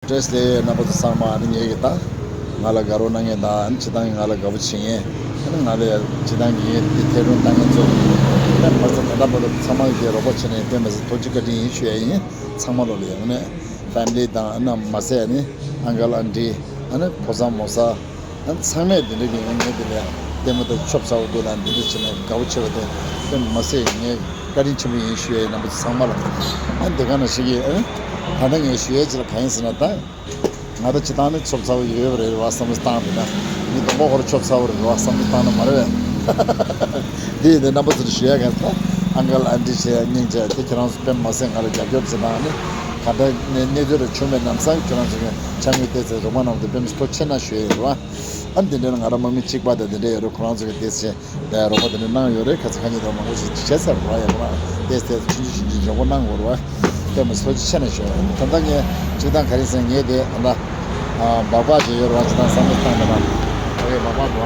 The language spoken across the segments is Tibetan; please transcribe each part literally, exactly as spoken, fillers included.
བཀྲ་ཤིས་བདེ་ལེགས། རྣམ་པ་ཚོ་ཚང་མ། ཨ་ནི་ངེད་ཀྱི་ད་ང་ལ་དགའ་རོགས་གནང་མཁན་དང་། ཨ་ནི་སྤྱིར་བཏང་གི་ང་ལ་དགའ་པོ་བྱེད་མཁན། ཨ་ནི་ང་ལ་ཡ་སྤྱིར་བཏང་གི་ངས་དེ་ཐད་རུང་བཏང་མཁན་ཚོ། ཨ་ནི་མ་ཚད་ད་ལྟ་བར་དུ་ཚང་མ་གིས་རོགས་པ་བྱས་ནས་དཔེ་མ་ཚད་ཐུགས་རྗེ་བཀའ་དྲིན་ཡིན་ཞུ་ཡ་ཡིན། ཚང་མ་ལོ་ལ་ཡ་ཨ་ནི་ཕེ་མི་ལི་དང་། ཨ་ནི་མ་ཚད་ཨ་ནི་ཨང་ཀལ་ཨན་ཊི། ཨ་ནི་ཕོ་བཟང་མོ་བཟང་། ཨ་ནི་ཚང་མས་དེ་འདྲ་གི་ངས་དེ་ལ་ལྟད་མོ་དང་ཆོབ་ཚ་བོ་འདུག་ལ་འདི་འདྲ་བྱས་ནས་དགའ་པོ་བྱེད་པ་དེ་དཔེ་མ་ཚད་ངས་བཀའ་དྲིན་ཆེན་པོ་ཡིན་ཞུ་ཡ་ཡིན། རྣམ་པ་ཚོ་ཚང་མ་ལ། ཨ་ནི་དེ་ག་ནང་བཞིན་གྱི་ཨ་ནི་ད་ལྟ་ངས་ཞུ་ཡ་ཅིག་ལ་གང་ཡིན་ཟེར་ན་ད། ང་ད་སྤྱིར་བཏང་ནི་ཆོབ་ཚ་བོ་ཡོད་པ་རེད་བ་བསམ་བློ་བཏང་བས་ན། མི་གདོང་པ་ཧོར་ཆོབ་ཚ་བོ་རེད་བ་བསམ་བློ་བཏང་ན་མ་རེད་བས། འདི་ཡིན་ཏེ་རྣམ་པ་ཚོར་ཞུ་ཡ་ག་ད། ཨང་ཀལ་ཨན་ཊི་བྱས་སྙིང་རྗེ་དེ་ཁྱེད་རང་ཚོ་དཔེ་མ་ཚད་ང་ལ་རྒྱབ་སྐྱོར་བྱེད་སྟངས་ནི། ག་འདྲ་གནས་གནས་ཚུལ་རེ་བྱུང་བའི་ལམ་སང་ཁྱེད་རང་ཚོ་གི་ཆ་དངུལ་ཏོག་ཙམ་རོགས་པ་གནང་བ་དེ་དཔེ་མི་ཐུགས་རྗེ་ཆེ་གནང་ཞུ་ཡ་ཡིན་རེད་བ། ཨ་འདི་འདྲ་ལ་ང་རང་དམག་མི་གཅིག་པ་དང་དེ་འདྲ་ཡོད་རེད། ཁོ་རང་ཚོ་གི་ཏོག་ཙམ། ཨ་རོགས་པ་དེ་འདྲ་གནང་ཡོད་རེད། ཁ་ཚ་ཁ་ཉིན་དང་མང་པོ་ཞིག་བྱས་ཚར་རེད་བ། ཡང་ཁོ་རང་ཏོག་ཙམ་ཏོག་ཙམ་ཆུང་ཆུང་ཆུང་ཆུང་རོགས་པ་གནང་དགོས་རེད་བ། དཔེ་མི་སྲིད་ཐུགས་རྗེ་ཆེ་གནང་ཞུ་ཡ་ཡིན། ད་ལྟ་ངས་སྤྱིར་བཏང་ག་རེ་ཟེར་ངས་དེ་ད་ལྟ་ཨ་སྦག་སྦག་ཅིག་ཡོད་རེད་བ། སྤྱིར་བཏང་བསམ་བློ་བཏང་བ་ན་ཨ་རེ་སྦག་སྦག་འདུག་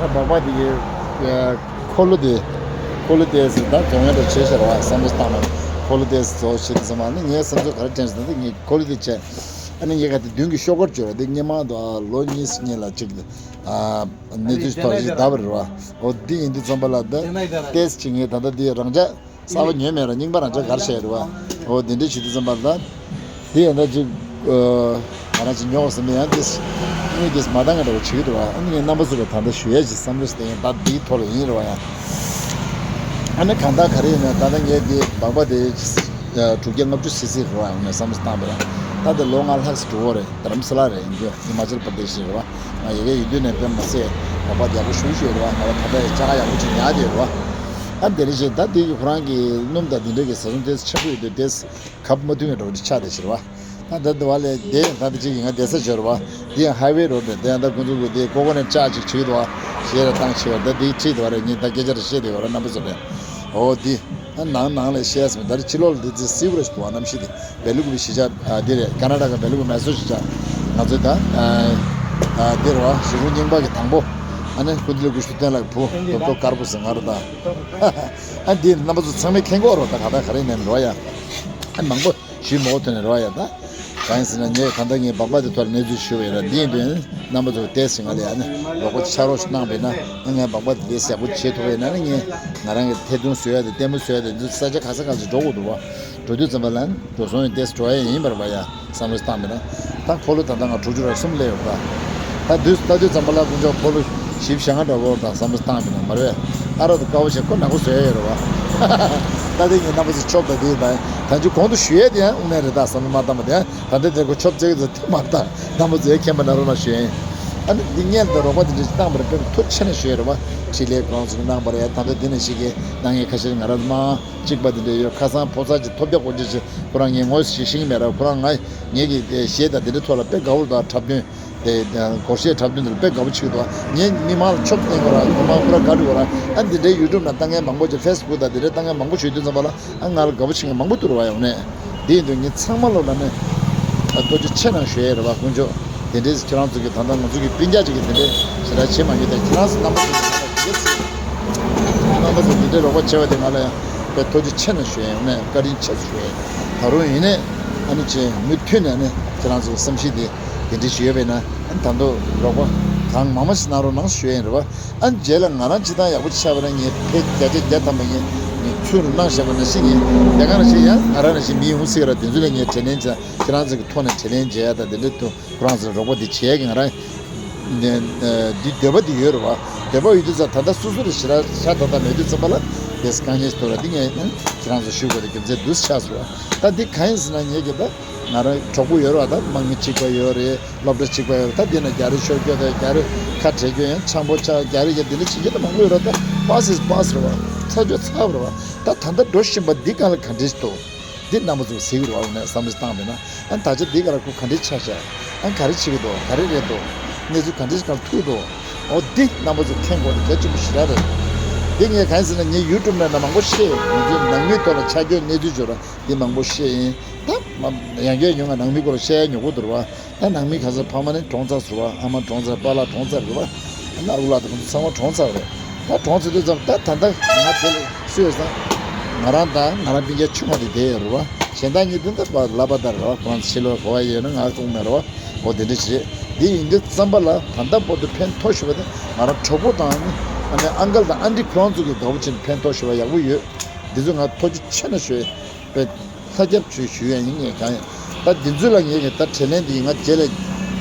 ཨ། ད་སྦག་སྦག་དེ་གི་ཨ་འཁོར་ལོ་དེ་འཁོར་ལོ་དེ་ཟེར་ད་རྫོང་ཡན་དུ་བྱས་ཤར་བ་བསམ་བློ་བཏང་ན། འཁོར་ལོ་དེ་ཟེར་བྱེད་དུས་ཙམ་པ་ནི་ངའི་བསམ་ཚུལ་ག་རེ་དྲན་ཟེར་ན། དེ་ངས་འཁོར་ལོ་དེ་བྱས། ཨ་ནི་ངས་ག་དེ་མདུན་གྱི་ཤོག་སྒོར་འབྱོར་བ་དེ་སྔོན་མ་དུ་ཨ་ལོ་གཉིས་གཉིས་ལ་གཅིག་ཨ་གནས་ཚུལ་ཐོག་ཞིག་བརྡབས་པ་རེད་བ། འོ་འདི་ཡིན་དུས་ཙམ་པ་ལ་ད་ཏོག་ཙམ་ངས་ད་ལྟ་འདི་རང་འཇགས་གསར་པ་ཉོས་མེད་ར། རྙིང་པ་རང་འཇགས་གར་བྱས་རེད་བ། འོ་འདི་འདྲ་བྱེད་དུས་ཙམ་པ་ལ་འདི་ཡང་ད་ཅིག་ཨ་ང་རང་ཅིག་ཉོ་བ་ཟེར་ནས་ཡང་ཏོག་ཙམ་དངུལ་ཏོག་ཙམ་མ་འདང་ངེས་འདྲ་བོ་བྱེད་ཀྱི་འདུག་བ། ཨ་ནི་ངས་རྣམ་པ་ཚོ་ལ་ད་ལྟ་ཞུ་ཡས་ཅིག་བསམ་བློ་ཞིག་བཏང་ཡིན། ད་འདིའི་ཐོག་ལ་ཡིན་རེད་བ་ཡ། ཨ་ནི་གང་ལྟར་ག་རེ་ཡིན་ན་ད་ལྟ་ངས་འདི་སྦག་སྦག་དེ་དྲུག་བརྒྱ་ལྔ་བཅུ་ཟིན་ཟིན་རེད་བ། ཡང་ནས་བསམ་བློ་བཏང་བ་རེད། ད་ལྟ་ལོ་ལྔ་ལྷག་ཙམ་འགྲོ་གི་རེད། རྡ་རམ་ས་ལ་རེད། ཡིན་རྒྱུ་ཧི་མ་ཅལ་པར་དེ་ཤི་རེད་བ། ང་ཡ་གི་ཡོད་དུས་ནས་དཔེ་མ་ཚད་སྦག་སྦག་ཡག་པོ་ཞེ་པོ་ཅིག་རེད་བ། ང་ལ་ད་ལྟ་ཡང་ལྕགས་ཁ་ཡག་པོ་ཅིག་ཉར་བསྡད་ཡོད་རེད་བ། ཨ་དེ་རེད་ཅེས་ད་དེ་གི་ཁོ་རང་གི་སྣུམ་དང་དེ་འདྲ་གི་ཟ་འཐུང་དེ་ཆེན་པོ་ཡོད་དུས་དེ་གབ་མ་ཐུབ་ངེས་འགྲོ་གི་ཆགས་བསྡད་ཤི་རེད་བ། ད་ད་དུ་བ་ལས་དེ་ད་དུ་ཅིག་ཡིན་ང་བསྡད་ས་བྱོས་ར་བ། འདི་ཡང་ཧའི་ཝེ་རོ་ཌི་རེད། དེ་ཡང་ད་ཁོང་ཚོ་གི་དེ་ཀོ་ཀོ་ནས་ལྕགས་ཅིག་བྱེད་དུ་བ། ཞེས་ར་བཏང་ཆེ་བ་ད་དེའི་ཁྲིད་དུ་བ་རེད། ངས་ད་སྐད་ཆ་རེ་བཤད་དེ་བ་ར་རྣམ་པ་ཚོ་རེད། འོ་འདི་ཨ་ནང་ནང་ལས་བཤད་སོང་། ད་རེ་ཕྱི་ལོགས་ལ་འདི་ཚེ་སིལ་བར་ཞིག་ཏུ་བ་གནམ་གཤིས་དེ་བེ་ལུག་གི་གཞིས་ཆགས་ཨ་འདི་རེད། ཀ་ན་ཌ་ག་བེ་ལུག་གི་མེ་སོ་གཞིས་ཆགས། ང་ཚོའི་ད་ཨ་ཨ་འདི་རེད་བ། ཞི་ཁྲོན་རྙིང་པ་གི་དང་པོ་ཨ་ནི་ཀུན་འདུས་ཀླུ་སྒྲུབ་བསྟན་ལགས་བུ་རྡོ་རྡོ་དཀར་པོ་ཟེར་ང་རེད་ད། ཨ་འདི་རྣམ་པ་ཚོ་ཚང་མས་མཁྱེན་གྱི་ཡོད་རེད། ད་ག་ད་ག་རེ་ནས་རེད་བ་ཡ། ཨ་མང་པོ། ཞུས་མོ་ཐོན་ནས་རོ་ཡ་ད། གང་ཡིན་ཟེར་ན་ངས་ད་ལྟ་ངས་སྦག་སྦག་དེ་ཐོག་ལ་གནས་ཚུལ་ཞུ་བ་ཡིན་ལ། འདི་ཡིན་དུས་རྣམ་པ་ཚོ་ཏོག་ཙམ་ང་ལ་ཡ་ནི་རོགས་པ་ཆ་རོགས་ཤིག་གནང་བས་ན། ཨ་ངས་སྦག་སྦག་དེ་ལས་ཡག་པོ་བྱེད་ཐུབ་པ་ཡིན་ན་ནི། ངས་ང་རང་གི་ཐད་གཏོང་བཟོ་ཡ་དེ་ལྟད་མོ་བཟོ་ཡ་དེ་འདི་ས་ཆ་ག་ས་ག་ཚོད་འགྲོ་དགོས་འདུག་བ། འགྲོ་དུས་ཙམ་པ་ལ་ནི་འགྲོ་སོང་ཡང་ཏོག་ཙམ་འགྲོ་ཡ་ཡིན་པར་བ་ཡ། བསམ་བློ་བཏང་བས་ན། ད་འཁོར་ལོ་ད་ལྟ་ང་དྲུག་ཅུ་ར་གསུམ་སླེབས་ཡོད་པ། ད་དུས་ད་དུས་ཙམ་པ་ལ་དཀོན་མཆོག་འཁོར་ལོ་བཞི་བཅུ་ཞེ་ལྔ་འདྲ་བོ་དང་བསམ་བློ་བཏང་བས་ན་མ་རེད། ཨ་རོགས་དང་དཀའ་བ་བྱས་ཁོ་ནག་པོ་བཟོས་ཡོད་རེད་བ། ད་དེ་ངས་རྣམ་པ་ཚོ་ཆོབ་ད་དེ་ད་ད་ཅི་གོང་དུ་ཞུ་ཡས་དེ་ཡང་དབུ་མེད་རེད། ད་བསམ་བློ་མ་བཏང་བ་དེ་ཡང་ད་ལྟ་དེ་ཁོ་ཆོབ་བྱེད་ཀྱི་ཚོ་དེ་མ་རེད། ད་རྣམ་པ་ཚོས་མཁྱེན་པ་ན་རོགས་ལ་ཞུ་ཡིན། ཨ་ནི་འདི་སྔོན་ལ་ད་རོགས་པ་དེ་འདྲ་ཞིག་བཏང་བ་རེད། དཔེ་མི་ཐུགས་རྗེ་ཆེ་ན་ཞུ་ཡས་རེད་བ། འཕྲིན་ལས་ཁོ་རང་ཚོ་གི་གནང་བ་རེད། ད་ལྟ་འདི་ནས་ཞིག་གི་གནང་ཡས་ཁ་ཤས་ང་རང་ཚོ་མ་གཅིག་པ་དེ་འདྲ་ཡོད། ཁ་སང་ཕོ་གསར་གྱི་ཐོབ་རྒྱག་སྒོ་འབྱེད་ཅིག་ཁོ་རང་ངས་ངོས་ཤིག་ཤེས་ཀྱི་མེད་ར། ཁོ་རང་ང་ངེད་ཀྱི་གཞས་དང་དེ་འདྲ་ཐོག་ལ་དཔེ་དགའ་བོ་དང་འཁྲབ་སྟོན་དེ་སྒོར་གཞས་འཁྲབ་སྟོན་དེ་ལ་དཔེ་དགའ་བོ་བྱེད་ཀྱི་འདུག་ངས་མི་མང་ལ་ཆོབ་བསྟན་དགོས་ར། མི་མང་ཁོ་ར་དགའ་འགྲོ་དགོས་ར། ཨ་འདི་འདྲའི་ཡུ་ཊུབ་ནང་ལྟ་མཁན་མང་པོ་ཅིག་ཕེ་སི་བུག་དང་དེ་འདྲའི་ལྟ་མཁན་མང་པོ་ཞིག་ཡོད་དུས་ཙམ་པ་ལ་ཨ་ང་ལ་དགའ་བོ་བྱེད་མཁན་མང་པོ་འདུག་ར་བ། ཡོང་ནས་འདི་ཡིན་དུས་ངས་ཚང་མ་ལོ་ལ་ནས་ཨ་ཐུགས་རྗེ་ཆེ་གནང་ཞུ་ཡས་རེད་བ། དཀོན་མཆོག་དེ་འདྲའི་ཁྱེད་རང་ཚོ་གི་ད་ལྟ་ང་ཚོ་གི་སྤུན་ཀྱག་ཅིག་གི་དེ་འདྲའི་ཞེ་དྲག་བྱེད་མ་མྱོང་། ད་ཁྱེད་རང་ཚོ་རྣམ་པ་ཚོ་གི་ད་ལྟ་དེ་འདྲའི་རྣམ་པ་ཚོ་དེ་འདྲའི་རོགས་པ་བྱས་པ་དེ་ང་ལ་ཡང་དཔེ་ཐུགས་རྗེ་ཆེ་གནང་ཞུ་ཡས། ཡོང་ནས་བཀའ་དྲིན་ཆེ་ཞུ་ཡས། ད་རུང་ཡིན་ནས་ཨ་ནི་ཅེ་མུ་མཐུད་ནས་ཨ་ནི་ཁྱེད་རང་ཚོ་གི་བསམ་གཞིག་དེ་དེ་འདྲའི་ཞིག་ཡོད་པས་ན། ཨ་ནི་ད་དུང་རོགས་པ་གང་མང་མང་ཞིག་གནང་རོགས་གནང་ཞུ་ཡས་ཡིན་རེད་བ། ཨ་ནི་རྗེས་ལ་ང་རང་སྤྱིར་བཏང་ཡག་པོ་ཆགས་པ་ན་ངས་ཕེབས་བརྒྱ་ཆ་བརྒྱ་ཐམ་པ་ངས་ངས་ཚུར་གནང་བཞག་པ་ནང་བཞིན་ངས་དེ་ག་ནང་བཞིན་ཡང་ང་རང་ནང་བཞིན་མི་ཡོང་སྲིད་ར། དེ་ཚོ་ལ་ངས་དྲིན་ལན་འཇལ། ཁྱེད་རང་ཚོ་གི་ཐོག་ནས་དྲིན་ལན་འཇལ་ཡ་དང་དེ་འདྲ་དུ་ཁོ་རང་ཚོ་ལ་རོགས་པ་འདི་བྱས་ཀྱི་ང་རང་འདི་འདོད་པ་འདི་ཡོད་རེད་བ། འདོད་པ་ཡོད་དུས་ཙང་ད་ལྟ་སོ་སོ་ལ་ཞེ་དྲག་ཤ་ད་ད་མེད་དུས་ཙམ་པ་ལ་དེ་དཀའ་ངལ་ཐོག་ལ་འདི་ངས་ཁྱེད་རང་ཚོ་ཞུ་དགོས་དེ་རྒྱུ་མཚན་འདུག་ཆགས་སོང་བ། ད་འདི་གང་ཡིན་ཟེར་ན་ངེད་ཀྱི་ད་ང་རང་གྲོགས་པོ་ཡོད་རེད་བ། ད་དམག་མི་གཅིག་པ་ཡོད་རེད། སློབ་གྲྭ་གཅིག་པ་ཡོད་རེད། ད་འདི་ན་རྒྱ་རི་ཤོད་སྐྱོད་དང་རྒྱ་རི་ཁ་བྲལ་སྐྱོད་ཡང་ཆང་པོ་ཆགས། རྒྱ་རི་ཡ་འདི་འདྲ་བྱེད་རྒྱུ་ད་མང་པོ་ཡོད་རེད། ད་པ་སི་པ་སི་རེད་བ། ཚ་ཆོད་ཚ་བ་རེད་བ། ད་ད་ལྟ་འགྲོ་བཞིན་པ་འདི་གང་ལ་ག་འདྲས་འདུག་འདི་རྣམ་པ་ཚོ་གཟིགས་རོགས་ནས་བསམ་བློ་བཏང་བས་ན། ཨ་ད་ཆ་འདི་ག་ལ་ཁོ་ག་འདྲས་ཆགས་ཤག་ཨ་ག་རེ་བྱེད་ཀྱི་འདུག་ག་རེ་རེད་འདུག་གནས་ཚུལ་ག་འདྲས་ག་ལ་ཐུག་འདུག་འོ་འདི་རྣམ་པ་ཚོ་མཁྱེན་དགོས་ནི་གལ་ཆེན་པོ་ཞེ་དྲག་རེད། འདི་ངས་གང་ཡིན་ཟེར་ན་ངའི་ཡུ་ཊུབ་ནང་ན་མང་པོ་བཤད། ང་ཚོའི་ནང་མིའི་ཐོག་ལ་ཆ་རྒྱུས་གནས་ཚུལ་བརྗོད་ར་འདི་མང་པོ་བཤད་ཡིན། ད་མ་ཡང་བསྐྱར་ཉོ་ང་ནང་མི་སྐོར་ལ་བཤད་ཡ་ཉོ་གི་འདུག་ར་བ། ད་ནང་མི་ག་ཚོད་ཕ་མ་ནི་གྲོངས་ཚར་ཟེར་བ། ཨ་མ་གྲོངས་ཚར། པཱ་ལགས་གྲོངས་ཚར་ཟེར་བ། ཨ་ནི་ཨ་ཁུ་ལགས་དང་ཁོང་ཚོ་ཚང་མ་གྲོངས་ཚར་བ་རེད། ད་གྲོངས་ཚར་དུས་ཙམ་ད་ད་ལྟ་ང་དེ་ལ་སུ་ཡོད་ཟེར་ན། ང་རང་དང་ང་རང་སྤུན་ཀྱག་ཆུང་བ་དེ་བསྡད་ཡོད་རེད་བ། གཞན་དག་གཉིས་དེ་འདི་ལབ་པ་ལྟར་རེད་བ། ཁོ་རང་ཕྱི་ལོགས་གོ་བ་ཡོད་ན་ང་ཁུངས་མེད་རེད་བ། འོ་དེ་འདྲ་ཞིག་རེད། འདི་ཡིན་དུས་ཙམ་པ་ལ་ད་ལྟ་བར་དུ་ཕན་ཐོགས་ཤོར་བ་དེ་ང་རང་གྲོགས་པོ་དང་ཨ་ནི་ཨང་ཀལ་དང་ཨན་ཏི་ཁོ་རང་ཚོ་གི་དགའ་པོ་བྱས་ནས་ཕན་ཐོགས་ཤོར་བ་ཡག་པོ་ཡོད། འདི་ཚོ་ང་ཐུགས་རྗེ་ཆེ་ན་ཞུ་ཡས། པའི་ལྷ་རྒྱབ་ཆོས་ཞུ་ཡ་ཡིན། ངས་གང་ཡིན། ད་འདི་ཚོ་ལ་ངས་ངས་ད་དྲིན་ལན་འདི་ང་རྗེས་ལ་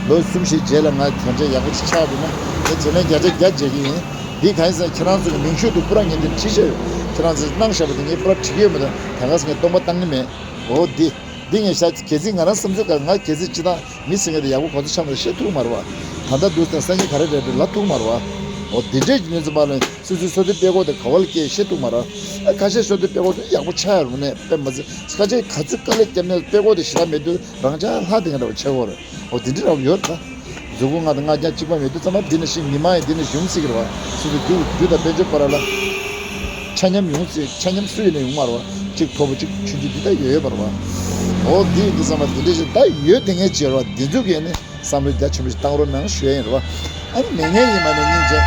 ལོ་གསུམ་བཞི་རྗེས་ལ་ང་དོན་ཆེན་ཡག་པོ་ཅིག་ཆགས་འདུག་ན་ངས་དྲིན་ལན་བརྒྱ་ཆ་བརྒྱ་འཇལ་གྱི་ཡིན། འདི་གང་ཡིན་ཟེར་ན་ཁྱེད་རང་ཚོ་གི་མིང་ཤོག་ཏུ་པུ་ར་ངས་འདི་བྲིས་བཞག་ཡོད། ཁྱེད་རང་ཚོས་གནང་བཞག་པ་དེ་ངས་པུ་ར་བྲིས་ཀྱི་ཡོད་མ་གཏོགས་ད་ག་སེ་ངས་སྟོང་པ་བཏང་གི་མེད། འོ་འདི་འདི་ངས་བཤད་གལ་སྲིད་ང་རང་བསམ་ཚུལ་ག་ང་གལ་སྲིད་སྤྱི་བཏང་མི་ཟེར་མཁན་དེ་ཡག་པོ་གོ་ཚོད་ཆགས་མ་རེད་བཤད་ཐུབ་མ་རེད་བ། ད་ལྟ་འདུག་ཟེར་སང་ཉིན་ག་རེ་རེད་རེད་ལབ་ཐུབ་མ་རེད་བ། འོ་འདི་འདྲས་ཀྱི་གནས་ཚུལ་མ་ལ་སོ་སོའི་སོ་ཐོའི་དཔེ་ཁོག་དེ་ག་བ་ལ་སྐྱེལ་ཤེས་ཐུབ་མ་རེད། ཨ་ཁ་ཤས་སོ་ཐོའི་དཔེ་ཁོག་དེ་ཡག་པོ་ཆགས་ཡོད་རུང་ནས་དཔེ་མ་ཚད་ཁ་ཤས་ག་ཚོད་དཀའ་ལས་བརྒྱབ་ནས་དཔེ་ཁོག་དེ་ཞེ་དྲག་མེད་དུས་རང་ཅག་ལྷ་དེ་འདྲ་བ་ཆགས་ཡོད་རེད། འོ་འདི་འདྲས་རང་ཡོད་རེད་ད། གཟུགས་པོ་ལྔ་དང་ལྔ་བརྒྱ་གཅིག་པ་མེད་དུས་ཙམ་པ་འདི་ནས་ཤིང་མི་མང་ཡིན་འདི་ནས་གཞུང་སྲིད་ཀྱི་རེད་བ། སོ་སོའི་རྒྱུ་རྒྱུ་དང་དཔལ་འབྱོར་བར་ལ་ཆ་མཉམ་ཡོང་སྲིད། ཆ་མཉམ་སུ་ཡིན་ནས་ཡོང་མ་རེད་བ། གཅིག་མཐོ་པོ་གཅིག་ཆུང་ཆུང་འདི་ལྟར་ཡོད་ཡོད་པ་རེད་བ། འོ་འདི་ཡིན་དུས་ཙམ་པ་འདི་འདྲས་ཤིག་ད་ཡོད་དེ་ངས་བྱས་རེད་བ། འདི་ཚོ་གས་ནི་བསམ་བློ་རྒྱ་ཆེན་པོ་ཞིག་བཏང་རོགས་གནང་ཞུ་ཡ་ཡིན་རེད་བ། ཨ་ནི་མེད་མཁན་ཡིན་མ་ནས་སྙིང་རྗེ།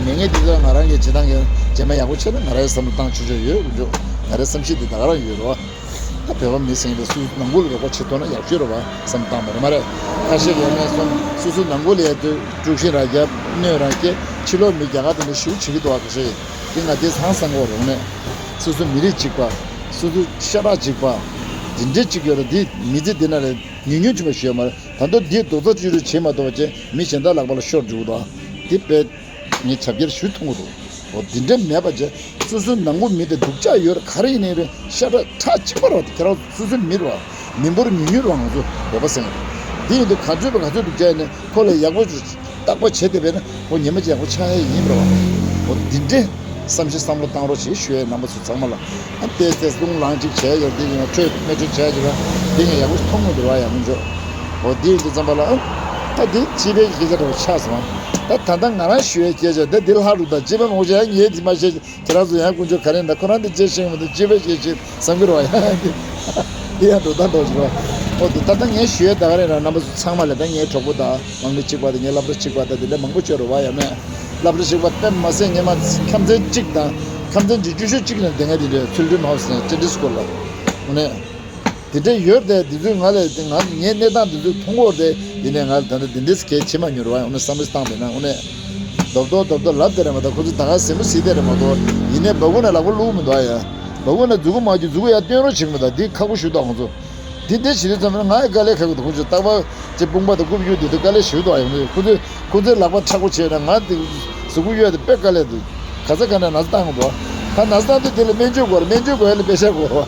མེད་མཁན་འདི་ཚོ་ང་རང་གི་བྱེད་སྟངས་ཀྱི་རྗེས་མ་ཡག་པོ་བྱས་ན་ང་རང་ཡང་བསམ་བློ་བཏང་ཆོག་ཆོག་ཡོད། འགྲོ་ང་རའི་བསམ་ཤེས་འདི་ད་ག་རང་ཡོད་རེད་བ། ད་བོད་པ་མི་ཟེར་མཁན་དེ་སུ་ནང་ཁུལ་ལ་རོགས་པ་བྱེད་ཐུབ་ན་ཡག་ཤོས་རེད་བ་བསམ་བཏང་བ་རེད་མ་རེད། ཁ་ཤས་ཡོད་མེད་སོང་སོ་སོ་ནང་ཁུལ་ལ་ཡ་དུས་དཀྲུག་ཤིང་རང་རྒྱབ་གནོད་རང་སྐྱེལ་ཕྱི་ལོགས་མི་རྒྱ་གར་དེ་འདྲ་ཞེ་པོ་བྱེད་ཀྱི་འདུག་བ། ཁ་ཤས་ཡིན་དེ་ང་དེ་ཚང་བསམ་དགོས་རེད་ནས་སོ་སོ་མི་རིགས་གཅིག་པ་སོ་སོ་ཤ་ཁྲག་གཅིག་པ་དེ་འདྲས་གཅིག་ཡོད་རེད། དེ་མི་ཚེ་འདི་ན་རེད་ཉུང་ཉུང་ཅིག་མ་ཞུ་ཡ་མ་རེད། ད་དུང་དེ་རྡོག་རྩ་གཅིག་སྒྲིལ་བྱེད་མ་ཐུབ་པ་བྱས་མི་གཞན་དག་ལག་པ་ལ་ཤོར་འགྲོ་གི་འདུག་བ། དེ་དཔེ། ངས་ཁྱབ་རྒྱ་ཞུ་ཐུབ་ཀྱི་འདུག་འོ་འདི་འདྲ་མེད་པ་བྱས་སོ་སོའི་ནང་ཁུལ་མི་དེ་སྡུག་ཅག་ཡོད་རེད། ག་རེ་ཡིན་ནའི་རེད་ཤ་ཁྲག་ཁྲག་གཅིག་པ་རེད་བ། དེ་ཁྱེད་རང་སོ་སོའི་མི་རེད་བ། མི་འབོར་ཉུང་ཉུང་རེད་བ། ང་ཚོ་བོད་པ་ཟེར་མཁན་དེ་ཡིན་དུས་ག་ཚོད་པ་ག་ཚོད་སྡུག་ཅག་ཡིན་ནའི་ཁོ་ལ་ཡག་པོ་བརྟག་པ་བྱས་བསྡད་པས་ན་ཁོ་ཉི་མ་གཅིག་ཡག་པོ་ཆགས་ཡ་ཡིན་རེད་བ། འོ་འདི་འདྲ་བསམ་ཤེས་བསམ་བློ་བཏང་རོགས་ཞེས་ཞུ་ཡ་ཡིན་རྣམ་པ་ཚོ་ཚང་མ་ལ། ཨ་ཏེས་ཏེས་རླུང་ལངས་ཅིག་བྱས་ཡོད་འདི་ཡིན་ན་འཕྲོད་སྨན་འཕྲོད་བྱས་ཅིག་ལ་འདི་ངས་ཡག་པོ་མཐོང་མི་འདུག་བ་ཡག་པོ་འཇོག་འོ་འདི་ཡིན་དུས་ཙམ་པ་ལ་ཨ་ད་འདི་སྤྱི་པའི་སྐད་ཆ་འདྲ་བོ་ཆགས་སོང་། ད་ད་ལྟ་ང་རང་ཞུ་ཡའི་སྐད་ཆ་འདི་འདི་ལྷག་འདུག་ད་སྤྱི་པའི་ངོ་ཅག་ངས་འདི་མ་བཤད་ཁྱེད་རང་ཚོ་ཡང་དཀོན་མཆོག་ག་རེ་ད་ཁོ་རང་འདི་བྱེད་ཤེས་མི་འདུག་སྤྱི་པའི་སྐད་ཆ་བསམ་གྱི་རེད་བ་ཡང་འདི་འདི་ཡང་འགྲོ་ད་འགྲོ་ཞིག་རེད་བ། འོ་འདི་ད་ལྟ་ངས་ཞུ་ཡའི་ད་ག་རེ་ར་རྣམ་པ་ཚོ་ཚང་མ་ལ་ད་ངའི་གྲོགས་པོ་དང་དམག་མི་གཅིག་པ་དང་ངའི་སློབ་གྲྭ་གཅིག་པ་དང་འདི་འདྲ་མང་པོ་བྱོས་རེད་བ་ཡང་མེད། སློབ་གྲྭ་གཅིག་པ་དཔེ་མ་སྲིད་ངས་མ་ཁམས་ཚན་གཅིག་དང་ཁམས་ཚན་བཅུ་བཅུ་ཤོག་གཅིག་ནས་དེ་སྔ་དེ་འདྲའི་ཚུལ་ཁྲིམས་ཧོབ་སི་ནས་ཅི་འདྲི་སྐོར་ལ་དངོས་གནས་དེ་འདྲ་ཡོད་དེ་འདི་ཚོས་ང་ལས་དེ་ང་ངའི་གནས་སྟངས་འདི་ཚོ་མཐོང་གོ་དེ་འདི་ནས་ང་ལ་ད་ལྟ་འདི་འདྲས་གལ་ཆེ་མ་མྱོང་རེད་བ། དངོས་གནས་བསམ་བློ་བཏང་བས་ན་དངོས་གནས་རྡོབ་རྡོབ་རྡོབ་རྡོབ་ལབ་དེ་རེད་མ་གཏོགས་ཁོ་ཚོས་ད་ག་ཟེར་མོ་ཟེར་དེ་རེད་མ་གཏོགས་ཡིན་ནའི་སྦ་ཁུག་ནས་ལག་པ་བླུག་མི་འདུག་ཡ། སྦ་ཁུག་ནས་མཛུ་གུ་མ་རྒྱུ་མཛུ་གུ་ཡར་བཏོན་རོགས་བྱེད་མི་འདུག་འདི་ཁག་པོ་ཞུ་དོག་ཁོ་ཚོ། འདི་འདྲ་བྱེད་དུས་ཙམ་ན་ང་ཡི་དཀའ་ལས་ཁག་གི་འདུག་ཁོ་ཚོས་རྟག་པར་ཅེ་དཔུང་པ་དང་རྐུབ་གཡུག་དེ་དུས་དཀའ་ལས་ཞེ་པོ་འདུག་ཨ་ཡོང་དུས་ཁོ་ཚོས་ཁོ་ཚོའི་ལག་པ་མཁྲེགས་པོ་བྱས་ན་ང་དེ་གཟུགས་པོ་གཡོ་དེ་དཔེ་དཀའ་ལས་འདུག་ག་ས་ག་ནས་ན་ཚ་བཏང་གི་འདུག་ད་ན་ཚ་བཏང་དུས་དེ་ལ་སྨན་བཅོས་དགོས་རེད། སྨན་བཅོས་དགོས་ཡ་ལ་པེ་ཤ་དགོས་རེད་བ།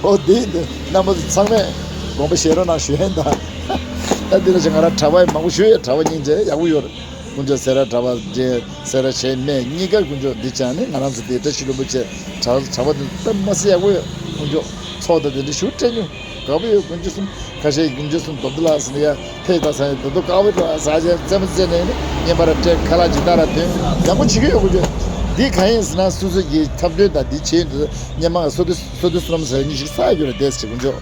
ཨོ་དེ་ཡིན་དུས་རྣམ་པ་ཚོ་ཚང་མས་དགོངས་པ་བཞེས་རོགས་གནང་ཞུ་ཡ་ཡིན་ད། ད་འདི་ལ་ཞིག་ང་རང་གྲྭ་པ་ཡི་མང་པོ་ཞུ་ཡ་གྲྭ་པ་སྙིང་རྗེ་ཡག་པོ་ཡོད་རེད། དཀོན་མཆོག་སེ་ར་གྲྭ་པ་རྗེ་སེ་ར་བྱེས་སྨད་གཉིས་ཀ་དཀོན་མཆོག་འདི་བྱས་ནས་ང་རང་ཚོ་འདི་བཀྲ་ཤིས་ལྷུན་པོ་བཅས་གྲྭ་གྲྭ་པ་འདི་དཔེ་མ་སྲིད་ཡག་པོ་ཡོད། དཀོན་མཆོག་ཚོགས་དང་དེ་འདྲ་ཞུ་སྤྲད་མྱོང་དགའ་པོ་ཡོད། དཀོན་མཆོག་གསུམ་ཁ་ཤས་དཀོན་མཆོག་གསུམ་རྡོབ་ཏུ་ལགས་ཟེར་ནས་ཡ་ཕེབས་དང་ཟེར་ནས་ཡ་རྡོབ་རྡོབ་དཀར་པོའི་གྲོགས་ཟ་བྱས་རྩེད་མོ་རྩེ་ནས་ནི་སྔན་མ་ར་སྤྲད་ཁ་ལག་ཇི་ལྟར་ར་ཐོན་ཡག་པོ་བྱེད་ཀྱི་ཡོད། དཀོན་མཆོག་འདི་གང་ཡིན་ཟེར་ན་སོ་སོ་གི་འཁྲབ་སྟོན་དང་འདི་བྱས་ཡོང་དུས་སྔན་མ་སོ་དུ་སོ་དུ་སོ་རམ་ཟེར་ཉིན་ཞིག་ས་ཡ་རྒྱུ་ར་བསྡད་ཟེར་དཀོན་མཆོག་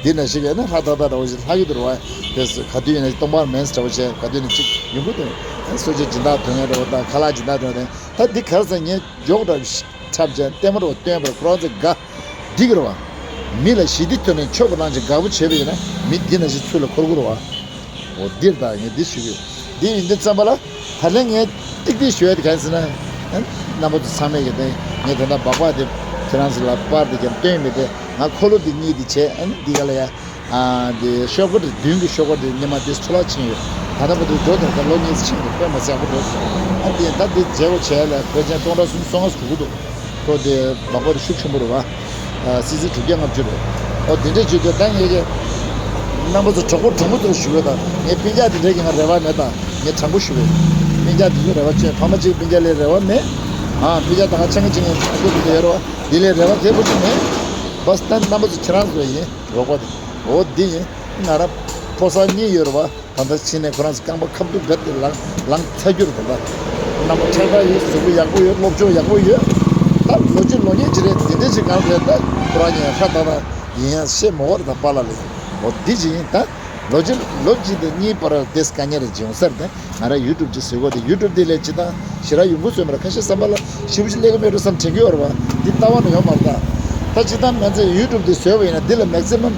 འདི་ན་ཞིག་ཡོད་ན་ལྷ་ཏག་ཏག་འདྲ་བོ་ཞིག་ལྷག་གི་འདུག་ར་བ། དེ་སུ་ག་དུས་ཡིན་ན་སྟོང་པར་མེད་འདྲ་བོ་བྱས་ག་དུས་ཡིན་ན་གཅིག་ཡོང་གི་འདུག་གསོལ་ཇ་སྦྱིན་བདག་དོན་ལྔ་འདྲ་བོ་དང་ཁ་ལག་སྦྱིན་བདག་དོན་ལྔ་དང་ད་འདི་གར་ས་ངས་འཇོག་འདྲ་བོ་ཞིག་འཁྲབ་བྱས་ལྟད་མོ་འདྲ་བོ་སྟོན་པར་ཁོ་རང་ཚོ་དགའ་འགྲིག་གི་ར་བ། མི་ལ་ཞི་བདེ་ཐོག་ནས་ཆོས་པ་གནང་ཅིག་དགའ་པོ་བྱས་པ་ཡིན་ན་མི་འདི་ན་ཞིག་ཚུལ་ལ་འཁོར་གི་ར་བ། འོ་འདིར་ད་ངས་འདི་ཞུ་གི་འདི་ཡིན་འདི་བརྩམས་པ་ལ། ད་ལན་ངས་ཏིག་ཏིག་ཞུ་ཡ་དེ་གང་ཟེར་ན། རྣམ་པ་ཚོ་ཚང་མས་ཀྱི་དེ་ངས་ད་ལྟ་སྦག་སྦག་དེ་ཁྱེད་རང་ཚོ་ལ་པར་དེ་ཀྱང་སྟོན་མི་དེ་ང་འཁོར་ལོ་དེ་གཉིས་དེ་བྱས་ཨ་ནི་འདི་ག་ལ་ཡ། ཨ་དེ་ཤོག་གུ་དེ་མདུན་གྱི་ཤོག་གུ་དེ་ཉི་མ་དེ་འཕྲོ་བརླག་ཕྱིན་ཡོད། ད་ལྟ་བར་དུ་འགྲོ་དེ་ད་ལོ་གཉིས་ཕྱིན་འདུག་དཔེ་མ་སྲིད་ཡག་པོ་འགྲོ་སོང་། ཨ་དེ་ད་དེ་མཇལ་བ་བྱས་ལ་དཔེ་ཅན་སྟོང་ཕྲག་གསུམ་སོ་ལྔ་ཟུག་གི་འདུག་ཁོ་དེ་སྦག་སྦག་དེ་ཤུགས་ཆེན་པོ་རེད་བ། སི་སི་དྲུག་བརྒྱ་ལྔ་བཅུ་རེད། ཨོ་དེ་འདྲས་བྱེད་དུས་ད་ངས་ཀྱི་རྣམ་པ་ཚོ་གྲོགས་པོ་གྲོགས་མོ་ཚོར་ཞུ་གི་དང་ངས་སྤུན་ཀྱག་དེ་འདྲས་ཀྱི་ང་རེ་བ་མེད་དང་ངས་དྲང་པོ་ཞུ་གི་སྤུན་ཀྱག་དེ་ཚོ་རེ་བ་བཅོས་ཕ་མ་གཅིག་སྤུན་ཀྱག་ལས་རེ་བ་མེད། ཨ་སྤུན་ཀྱག་ད་ང་ཆང་གི་ཆང་གི་ཆང་གི་དེ་ཡོད་རེད་བ་དེ་ལས་རེ་བ་གལ་པོ་ཅིག་མེད། བས་ད་རྣམ་པ་ཚོ་ཁྱེད་རང་ཚོ་ཡིན་རོགས་པ་དེ་ཨོ་འདི་ཡིན་ང་རང་ཕོ་གསར་གཉིས་ཡོད་རེད་བ། ད་ལྟ་ཕྱིན་ནས་ཁོ་རང་ཚོ་རྐང་པ་ཁ་ཐུག་ག་དེ་ལངས་ལངས་ཚར་རྒྱུ་རེད་ད། རྣམ་པ་ཁྲག་ཁྲག་ཡོད། གཟུགས་པོ་ཡག་པོ་ཡོད། སློབ་སྦྱོང་ཡག་པོ་ཡོད། ད་ལོ་གཅིག་ལོ་གཉིས་ཅི་རེད་དེ་འདྲས་ཅིག་གང་རེད་ད། ཁོ་རང་ཉན་ཧྲ་ད་ད་ཡིན་ཡང་བཤད་མ་དགོས་རེད་ད་པཱ་ལགས་ལ་ཡིན། འོ་འདི་ཅིག་ཡིན་ད། ལོ་གཅིག་ལོ་གཅིག་དང་གཉིས་བར་དེ་དཀའ་ངལ་རེ་བྱུང་ས་རེད་ད། ང་རང་ཡུ་ཊུབ་ཅིག་བཟོས་གོ་དེ་ཡུ་ཊུབ་དེ་ལས་ཅི་ད་ཞེ་དྲག་ཡོང་གི་བཟོས་མ་རེད། ཁ་ཤས་བསམ་པ་ལ་ཞེ་པོ་ཅིག་ལས་ཀ་མེད་འགྲོ་བསམ་དྲན་གི་ཡོད་རེད་བ། འདི་ལྟ་བ་ནི་ཡོད་མ་རེད་ད། ད་སྤྱིར་བཏང་ང་ཚོས་ཡུ་ཊུབ་འདི་བཟོས་པ་ཡིན་ན་འདི་ལ་མེག་སི་མམ་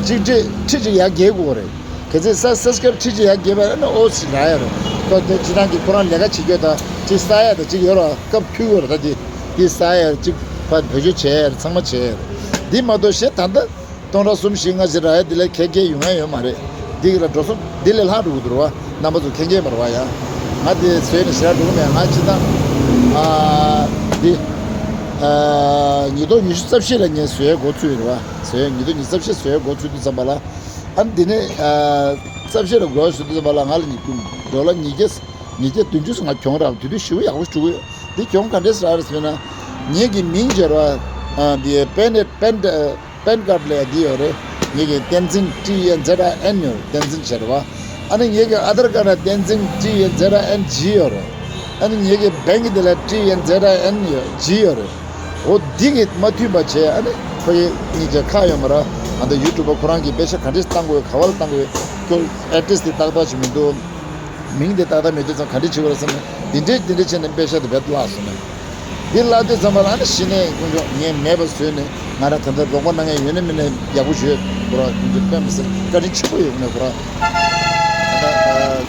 གཅིག་ཁྲི་ཁྲི་གཅིག་ཡར་རྒྱས་དགོས་རེད། གལ་སྲིད་ས་སབ་སི་ཀ་རབ་ཁྲི་གཅིག་ཡར་རྒྱས་པ་ཡིན་ན་ཨོ་ཙི་རག་ཡ་རེད། ཁོ་དེ་སྤྱིར་བཏང་གི་ཁོ་རང་ལས་ཀ་བྱེད་རྒྱུ་དང་གཅིག་ས་ཡ་དང་གཅིག་ཡོད་ར་སྐབས་འཕུལ་དགོས་རེད། ད་འདི་འདི་ས་ཡ་གཅིག་ཕར་བེད་སྤྱོད་བྱས་ཡ་རེད། ཚང་མ་བྱས་ཡ་རེད། འདི་མ་གཏོགས་གཞན་ད་ལྟ་སྟོང་ཕྲག་གསུམ་བཞི་ལྔ་ཞིག་རག་ཡ་འདི་ལས་ཁེ་ཁེ་ཡོང་ཡ་ཡོད་མ་རེད། འདི་གི་ལ་འགྲོ་སོང་འདི་ལས་ལྷག་འགྲོ་གི་འདུག་ར་བ། རྣམ་པ་ཚོ་མཁྱེན་མཁྱེན་མ་རེད་བ་ཡ། ང་དེ་བཟོས་ནས་ཞེ་དྲག་འགྲོ་གི་མེད། ང་སྤྱིར་བཏང་ཨ་འདི་ཨ་ཉིས་སྟོང་ཉི་ཤུ་རྩ་བཞི་ལ་ངས་བཟོས་འགོ་ཚུགས་ཡོད་རེད་བ། བཟོས་ཉིས་སྟོང་ཉི་ཤུ་རྩ་བཞི་བཟོས་འགོ་ཚུགས་དུས་ཙམ་པ་ལ་ཨ་འདི་ནས་ཨ་རྩ་བཞི་ལ་འགོ་བཟོས་དུས་ཙམ་པ་ལ་ང་ལ་ཉིས་ཌོ་ལར་ཉིས་བརྒྱ་ཉིས་བརྒྱ་བདུན་ཅུ་ང་གྱོང་རག་དེ་དུས་ཞེ་པོ་ཡག་པོ་བྱུང་ཡོད། འདི་གྱོང་ག་འདྲས་རག་རེད་ཟེར་ན་ངེད་ཀྱི་མིང་སྦྱར་བ་ཨ་འདི་པན་ནེ་པན་ནེ་པན་ཁཱཌ་ལ་འདི་ཡོད་རེད། ངེད་ཀྱི་བསྟན་འཛིན་ཊི་ཨེན་ཛེད་ཨའི་ཨེན་ཡོད་རེད། བསྟན་འཛིན་བྱས་རེད་བ། ཨ་ནི་ངེད་ཀྱི་ཨ་དྷར་ཀཱཌ་ལ་བསྟན་འཛིན་ཊི་ཨེན་ཛེད་ཨའི་ཨེན་ཇི་ཡོད་རེད། ཨ་ནི་ངེད་ཀྱི་བེང་གི་དེ་ལ་ཊི་ཨེན་ཛེད་ཨའི་ཨེན་ཡོད་ཇི་ཡོད་རེད། འོ་འདི་གི་མ་མཐུན་པ་བྱས་ཨ་ནི་ཁོ་ཡི་གཉིས་ཀྱི་ཁག་ཡོད་མ་རེད། ཨ་ད་ཡུ་ཊུབ་པ་ཁོ་རང་གིས་པེ་ས་ག་འདྲས་བཏང་དགོས་ག་བར་བཏང་དགོས་ཁོ་ཨེ་ཌི་རེ་སི་དེ་ཏག་ཏག་ཅིག་མི་འདུག་མིང་དེ་ཏག་ཏག་མེད་དུས་ཙང་ག་འདྲ་བྱེད་དགོས་རེད་བསམ་ནས་འདི་འདྲས་འདི་འདྲས་བྱས་ནས་པེ་ས་དེ་བེད་བརླག་སོང་ནས། འདི་བརླག་དུས་ཙམ་པ་ལ་ཨ་ནི་གཞི་ནས་དཀོན་མཆོག་ངས་མེད་པ་བཟོས་ནས་ང་རང་ད་ལྟ་རོགས་པ་གནང་མཁན་ཡོད་ན་མིན་ན་ཡག་པོ་ཞུས་ཁོ་རང་དཀོན་མཆོག་དཔེ་མི་སྲིད་བཀའ་དྲིན་ཆེན་པོ་ཡོད་ནས་ཁོ་རང་ད་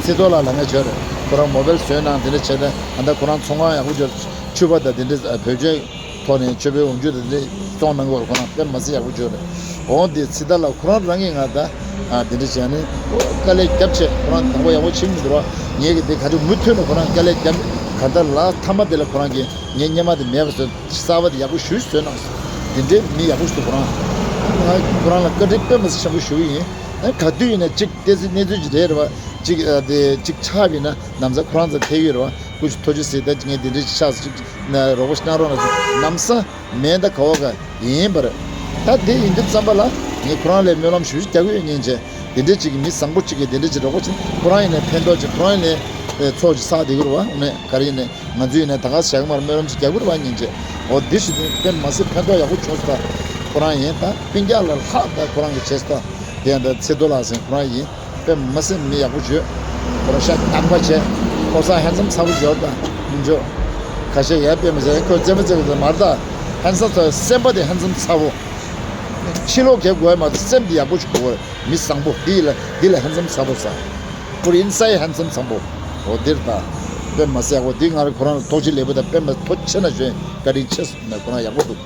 ཚེ་ཐོག་ལ་ལ་ངས་བྱོས་རེད། ཁོ་རང་མོ་བེལ་བཟོས་གནང་དེ་འདྲས་བྱས་ཏེ་ད་ལྟ་ཁོ་རང་ཚོང་ཁང་ཡག་པོ་བྱོས་ཕྱུ་པ་དང་དེ་འདྲས་བོད་ཇོན། ཐོག་ནས་མཆོད་པའི་འོ་འཇུ་དེ་འདྲ་གཏོང་གནང་གི་ཡོད་རེད། ཁོ་རང་དཔེ་མ་སྲིད་ཡག་པོ་བྱོས་རེད། འོ་དེ་ཚེ་ཐར་ལགས་ཁོ་རང་རང་གིས་ང་ད་ཨ་དེ་འདྲ་བྱས་ནས་དཀའ་ལས་རྒྱབ་བྱས་ཁོ་རང་དང་པོ་ཡག་པོ་བྱེད་མི་འདུག་ར། ངས་གི་དེ་ག་དུས་མུ་མཐུད་ནས་ཁོ་རང་དཀའ་ལས་རྒྱབ་ག་ད་ལ་མཐའ་མ་དེ་ལ་ཁོ་རང་གིས་ངའི་སྔོན་མ་དེ་མེད་པ་བཟོས་གསར་པ་དེ་ཡག་པོ་ཞེ་པོ་བཟོས་གནང་སོང་། དེ་འདྲའི་མི་ཡག་པོ་ཞིག་འདུག་ཁོ་རང་ང་ཁོ་རང་ལ་བཀའ་དྲིན་དཔེ་མ་སྲིད་ཆེན་པོ་ཞུ་གི་ཡིན། ཨ་ག་དུས་ཡིན་ན་གཅིག་བལྟས་ཚེ་གནས་ཚུལ་ཅིག་རེད་རེད་བ། གཅིག་ཨ་དེ་གཅིག་ཆགས་པ་ཡིན་ན་ནམ་ཟླ་ཁོ་རང་ཚོ་ཕེབས་ཀྱི་རེད་བ། སྐུ་མཁྱེན་ཐུགས་རྗེ་གཟིགས། ད་ངས་འདི་འདྲའི་ཆགས་སུ་ཅིག་ན་རོགས་པ་གནང་རོགས་གནང་ཟེར་ལམ་སང་མེད་ད་ག་བ་ག་ཡིན་པར། ད་དེ་ཡིན་དུས་ཙམ་པ་ལ་ངས་ཁོ་རང་ལ་སྨོན་ལམ་ཞུ་རྒྱུ་རྒྱག་གི་ཡོད་སྙིང་རྗེ། འདི་འདྲའི་ཅིག་གི་མི་བཟང་པོ་ཅིག་གིས་འདི་འདྲའི་ཅིག་རོགས་པ་བྱེད་ཁོ་རང་ཡིན་ནའི་ཕན་ཐོགས་ཅིག་ཁོ་རང་ཡིན་ནའི་ཚོགས་ཅིག་བསགས་བསྡད་ཀྱི་རེད་བ། འོ་ནས་ག་རེ་ཡིན་ནའི་ང་ཚོ་ཡིན་ནའི་ད་ག་ཟེ་ཞག་མར་སྨོན་ལམ་ཅིག་རྒྱག་གི་རེད་བ་སྙིང་རྗེ། འོ་འདི་ཞུ་དུས་དཔེ་མ་སྲིད་ཕན་ཐོགས་ཡག་པོ་བྱུང་སོང་། ད་ཁོ་རང་ཡིན་ད་སྤུན་ཀྱག་ལ་ལྷག་ད་ཁོ་རང་གི་བྱས་སོང་། དེ་ཡང་ད་ཚེ་རྡོ་ལགས་ཟེར་ཁོ་རང་ཡིན། དཔེ་མ་སྲིད་མི་ཡག་པོ་བྱོས། ཁོ་རང་ཤ་རྐྱང་པ་བྱས། ཁོ་ས་ཧན་སམ་ཚ་པོ་འབྱོར་དང་མི་འབྱོར། ཁ་ཤས་ཡར་དཔེ་མ་ཟེར་ཁོས་རྩེད་མོ་རྩེ་དགོས་ཟེར་མ་རེད་ད། ཧན་སམ་ཚ་སེམས་པ་དེ་ཧན་སམ་ཚ་པོ། ཕྱི་ལོགས་གས་དགོས་མ་རེད། སེམས་དེ་ཡག་པོ་ཞིག་དགོས་རེད། མི་བཟང་པོ་འདི་ལ་འདི་ལ་ཧན་སམ་ཚ་པོ་ཟ། ཁོ་རང་ཨིན་སའི་ཧན་སམ་བཟང་པོ། འོ་འདིར་ད། དཔེ་མ་སྲིད་ཡག་པོ་འདི་ང་རང་ཁོ་རང་ལ་ཐུགས་རྗེ་ལེགས་པོ་དང་དཔེ་མ་ཐུགས་རྗེ་ཆེ་ན་ཞུ་ཡིན། བཀའ་དྲིན་ཆེ་ཟེར་ནས་ཁོ་རང་ཡག་པོ་འདུག་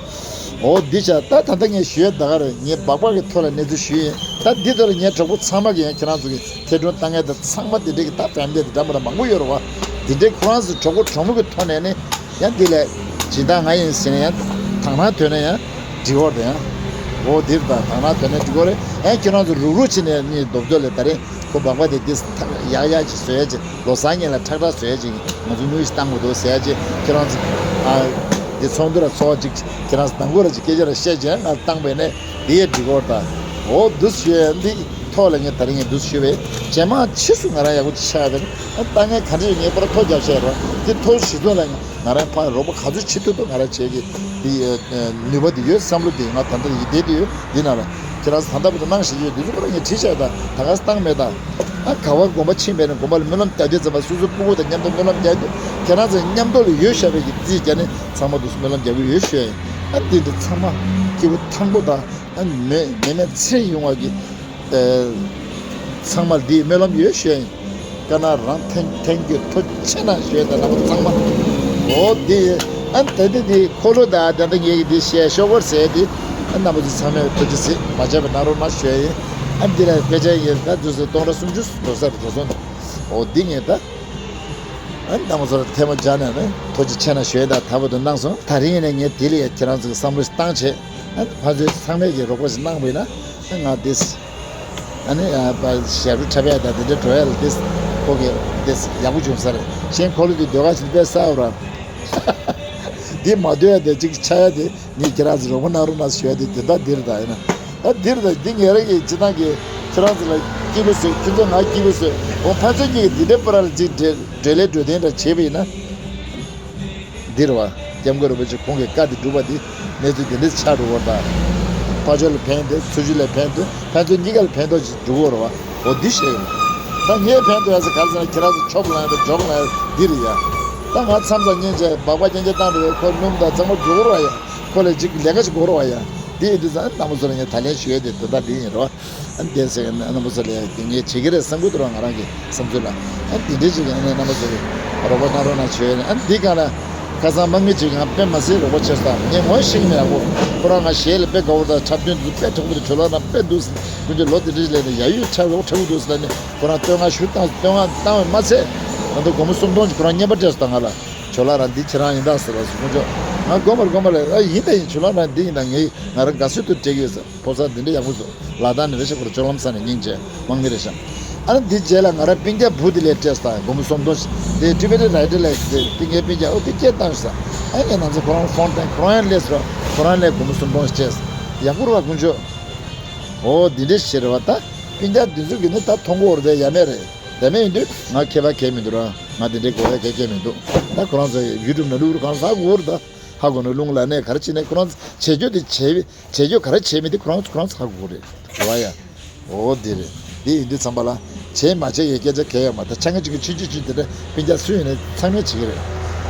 འོ་འདི་བྱ་ད་ད་ལྟ་ངས་ཞུ་ཡས་ད་ག་རེད། ངས་སྦག་སྦག་གི་ཐོག་ལ་གནས་ཚུལ་ཞུས་ཡིན། ད་འདི་ཐོག་ལ་ངའི་གྲོགས་པོ་ཚང་མ་གིས་ཡང་ཁྱེད་རང་ཚོ་གི་ཐེར་འདོན་བཏང་མཁན་དང་ཚང་མ་དེ་འདྲས་ཀྱི་ད་ཕན་བདེ་དེ་འདྲ་མི་འདྲ་མང་པོ་ཡོད་རེད་བ། དེ་འདྲས་ཁོ་རང་ཚོ་གྲོགས་པོ་གྲོགས་མོ་གི་ཐོག་ནས་ནི་ཡང་འདི་ལས་སྦྱིན་བདག་ང་ཡིན་ཟེར་ན་ཡང་དང་བླངས་ཐོན་ན་ཡང་འགྲིག་གི་རེད་ད་ཡང་། འོ་འདིར་ད་དང་བླངས་ཐོན་ན་འགྲིག་གི་རེད། ཡང་ཁྱེད་རང་ཚོ་རུག་རུག་བྱས་ནས་ནི་རྡོབ་རྡོབ་ལས་ད་རེད། ཁོ་སྦག་སྦག་དེ་འདི་ཐག་ཡག་ཡག་ཅིག་བཟོ་ཡ་ཅིག་ལོ་གསར་ཉིན་ལ་ཁྲག་ཁྲག་བཟོ་ཡ་ཅིག་ང་ཚོ་དངུལ་ཞིག་བཏང་དགོས་འདུག་ཟེར་ཡ་ཅིག་ཁྱེད་རང་ཚོ་ཨ་འདི་ཚོགས་འདུ་ལ་ཚོགས་ཅིག་ཁྱེད་རང་ཚོ་དང་པོ་ལ་ཅིག་སྐད་ཆ་ལ་བཤད་ཅིག་ང་བཏང་པས་ནས་འདི་ཡས་འགྲིག་གོ་ད། འོ་འདུག་ཞུ་ཡ་འདི་ཐོག་ལ་ངས་ད་རིང་ངས་འདུག་ཞུ་བས་ཇེ་མང་ཕྱིས་སུ་ང་རང་ཡག་པོ་ཅིག་ཆགས་པས་ན་ད་ངས་ག་འདྲ་ཡོད་ངས་པར་ཐོ་རྒྱབ་བཤད་རོགས་འདི་ཐོག་ཞིག་ཐོག་ལ་ང་རང་ཕར་རོགས་པ་ག་ཚོད་བྱེད་ཐུབ་ཐུབ་ང་རང་བྱེད་ཀྱི་འདི་ནུས་པ་འདི་ཡོད་བསམ་བློ་འདི་ང་ད་ལྟ་ཡིད་བདེ་འདི་ཡོད་འདི་ན་ལ། ཁྱེད་རང་ཚོ་ད་ལྟ་བར་དུ་གནང་བཞིན་ཡོད་འདི་ཚོ་ཁོ་རང་ངས་བྲིས་བཞག་ད་ད་ག་སེ་བཏང་མེད་ད། ཨ་ག་བ་དགོན་པ་ཕྱིན་པས་ན་དགོན་པ་ལ་སྨོན་ལམ་རྒྱག་དུས་ཙམ་པ་སོ་སོའི་སྤུ་གུ་དང་མཉམ་དུ་སྨོན་ལམ་རྒྱག་དུས་ཁྱེད་རང་ཚོ་མཉམ་དུ་ལ་ཡོད་བཞག་པའི་གི་རྩིས་རྒྱག་ནས་ཚང་མ་དུ་སྨོན་ལམ་རྒྱག་གི་ཡོད་ཞུ་ཡ་ཡིན། ཨ་འདི་འདི་ཚང་མ་སྐྱིད་པོ་ཐང་པོ་དང་ཨ་མེ་མེ་མེ་ཚེ་ཡོང་བ་གི་ཨ་ཚང་མ་ལ་འདི་སྨོན་ལམ་ཡོད་ཞུ་ཡ་ཡིན། དཀར་ནག་རང་ཐེངས་ཐེངས་རྒྱུ་ཐུགས་ཆེ་ན་ཞུས་ད་ལ་ཚང་མ། འོ་དེ་ཨ་ད་དེ་དེ་འཁོར་ལོ་ད་ད་ད་ངེད་ཀྱི་དེ་བཤད་ཤོག་གོར་ཟེར་དེ་ཨ་རྣམ་པ་ཚོ་ཚང་མས་ཐུགས་རྗེ་ཆེ་མ་བྱས་པ་གནང་རོགས་གནང་ཞུ་ཡ་ཡིན། ཨ་འདི་ལ་དཔེ་ཆ་ཡིན་ད་དུས་སུ་སྟོང་ཕྲག་སུམ་ཅུ་འགྲོ་ས་རེད་འགྲོ་སོང་། འོ་འདི་ངས་ད་ཨ་རྣམ་པ་ཚོ་ལ་ཐལ་མོ་སྦྱར་ནས་ནི་ཐུགས་རྗེ་ཆེ་ན་ཞུ་ཡ་ད་ད་བར་དུ་གནང་སོང་། ད་རིང་ཡིན་ན་ངས་དེ་ལ་ཡ་ཁྱེད་རང་ཚོ་གི་བསམ་བློ་ཞིག་བཏང་བྱས་ཨ་ཕ་ཚོས་ཚང་མས་ཀྱི་རོགས་པ་ཞིག་གནང་བ་ཡིན་ན་ཨ་ང་དེ། ཨ་ནི་ཨ་པ་ཞབས་བྲོ་འཁྲབ་ཡ་དང་དེ་འདྲ་འགྲོ་ཡ་ལ་དེ་ཁོ་གི་དེ་ཡག་པོ་བྱུང་ས་རེད། གཞན་ཁོ་ལོ་དེ་ཟློས་གར་ཞིག་དཔེ་གསར་བ་ར། དེ་མ་ཟློས་ཡ་དེ་གཅིག་ཆགས་ཡ་དེ་ངས་ཁྱེད་རང་ཚོ་རོགས་པ་གནང་རོགས་གནང་ཞུ་ཡ་དེ་དེ་ད་འདིར་ད་ཡིན་ན། ད་འདིར་ད་འདི་ངེད་རང་གི་སྤྱི་བཏང་གི་ཁྱེད་རང་ཚོ་ལ་སྐྱིད་པོ་བཟོས་ཁྱེད་ཚོ་ང་སྐྱིད་པོ་བཟོས་འོ་ཕན་ཚུན་གཉིས་ཀྱི་འདི་འདྲའི་པར་ལ་གཅིག་འབྲེལ་འབྲེལ་ལས་འགྲོ་དོན་འདྲ་བྱས་པ་ཡིན་ན། འདིར་བ། སྐྱབས་མགོན་རིན་པོ་ཆེ་ཁོང་གི་བཀའ་འདི་སྒྲུབ་པ་འདི་གནས་ཚུལ་འདི་འདྲ་ཆགས་འགྲོ་བར་དང་། ཕ་ཆོས་ལ་ཕན་ཏེ་ཚུལ་ཆོས་ལ་ཕན་ཏེ་ཕན་ཚུན་གཉིས་ཀ་ལ་ཕན་ཐོགས་ཅིག་འགྲོ་གི་རེད་བ། འོ་འདི་བཤད་ཡོད། ད་ངས་ཕན་ཐོགས་ཡ་ཟེར་ག་རེ་ཟེར་ན་ཁྱེད་རང་ཚོ་ཆོབ་ལངས་ཡ་དང་འཇོག་ལངས་ཡ་འདི་རེད་ཡ། ད་ང་མཚམས་མཚམས་ཉན་བྱས་སྦག་སྦག་རྐྱང་རྐྱང་བཏང་འགྲོ་བའི་ཁོ་སྣུམ་དང་གཙང་མ་འགྲོ་གི་རེད་བ་ཡ། ཁོ་ལ་ཅིག་ལས་ཀ་ཅིག་དགོས་རེད་བ་ཡ། དེ་ཡིན་དུས་ཙང་རྣམ་པ་ཚོ་ལ་ངས་ད་ལན་ཞུ་ཡ་དེ་དོན་དག་འདི་ཡིན་རོ། ཨ་ནི་བསྟན་སྲིད་རྣམ་པ་ཚོ་ལ་ངས་བྱེད་ཀྱི་རེད་བསམ་གྱི་འདུག་ར། ང་རང་གི་བསམ་ཚུལ་ལ། ཨ་ནི་འདི་འདྲའི་ཞིག་ཨ་ནི་རྣམ་པ་ཚོ་གི་རོགས་པ་གནང་རོགས་གནང་བྱས་ཡོད་ནས། ཨ་ནི་འདི་གང་ལ་ཁ་སང་དམག་མི་ཅིག་ང་དཔེ་མ་སྲིད་རོགས་པ་བྱས་སོང་། ངས་ངོ་ཤེས་ཀྱི་མེད་ཡག་པོ། ཁོ་རང་ང་ཞལ་ལ་དཔེ་དགའ་བོ་དང་འཁྲབ་སྟོན་དུ་དཔེ་དྲག་པོ་དང་ཇོ་ལགས་རང་དཔེ་འདུག་ཟེར། ཀུན་སྤྱོད་ལོ་དེ་འདྲ་ཞིག་ལས་ནས་ཡ་ཡུལ་འཁྲབ་རོགས་འཁྲབ་གི་འདུག་ཟེར་ནས་ཁོ་རང་བསྟོད་བསྔགས་ཞུ་བཏང་། བསྟོད་བསྔགས་བཏང་བས་མ་ཚད་ང་ཚོ་སྒོར་མོ་སུམ་སྟོང་ཅིག་ཁོ་རང་རྔན་པ་སྤྲད་སོང་། ད་ང་ལ་ཇོ་ལགས་རང་འདི་ཁྱེད་རང་ཡིན་ད་ཟེར་བ་སོང་། ཀུན་སྤྱོད་ང་དགོངས་པར་དགོངས་པ་ལས། ཨ་ཡིན་ད་ཡིན། ཇོ་ལགས་རང་འདི་ཡིན་ད། ངས་ང་རང་དགའ་བསུ་དུ་སྤྲད་ཀྱི་ཡོད་ཟེར། ཕོ་གསར་འདི་འདྲ་ཡག་པོ་བཟོ། ལག་གདང་ནི་རེ་ཞིག་པར་སྤྱོད་ལམ་ས་ནས་སྙིང་རྗེ་དམག་མི་རེ་ཤག་ཨ་ནི་འདི་རྗེས་ལ་ང་རང་སྤུན་ཀྱག་བུ་དེ་ལས་སྤྲད་སོང་། སྒོར་མོ་སུམ་སྟོང་ཞིག་དེ་ཊི་བེ་ཊན་རའི་ཊར་ལས་དེ་དེ་ངའི་སྤུན་ཀྱག་ཨོ་དེ་སྐད་བཏང་ཤག་ཨ་ངས་ང་ཚོ་ཁོ་རང་ཕོན་བཏང་། ཁོ་རང་ཡང་སླེབས་སོང་། ཁོ་རང་ལས་སྒོར་མོ་སུམ་སྟོང་ཞིག་སྤྲད་སོང་། ཡག་པོ་རེད་བ་ཀུན་སྤྱོད། ཨོ་འདི་འདྲ་ཞིག་རེད་བ། ད་སྤུན་ཀྱག་འདི་ཚོ་གིས་ནི་ད་མཐོང་གི་ཡོད་རེད་དེ། ཡ་མེད་རེད། ཡ་མེད་ཡིན་དུས་ང་ཁྱད་པར་གང་ཡང་མི་འདུག་ར། ང་འདི་འདྲའི་དགོས་ཡ་གང་ཡང་མི་འདུག་ད་ཁོ་རང་ཚོ་ཡུ་ཊུབ་ནང་བླུགས་རུ་གང་ཟག་གོ་རུ་ད། ཧ་གོ་ནས་རླུང་ལ་གནས་ག་རེ་བྱེད་ནས་ཁོ་རང་ཚོ་བྱེད་རྒྱུ་དེ་བྱེད། བྱེད་རྒྱུ་ག་རེ་བྱེད་མི་དེ་ཁོ་རང་ཚོ་ཁོ་རང་ཚོ་ཧ་གོ་གི་རེད། རེད་བ་ཡ། འོ་དེ་རེད། དེ་ཡིན་དུས་ཙམ་པ་ལ་བྱས་མ་བྱས་ཡའི་སྐད་ཆ་གང་ཡང་ཡོད་མ་རེད། ད་ཆ་ངེ་ཅིག་གི་ཆུང་ཆུང་ཆུང་དེ་འདྲ་སྤུན་ཀྱག་སུ་ཡིན་ནའི་ཚང་མས་བྱེད་ཀྱི་རེད།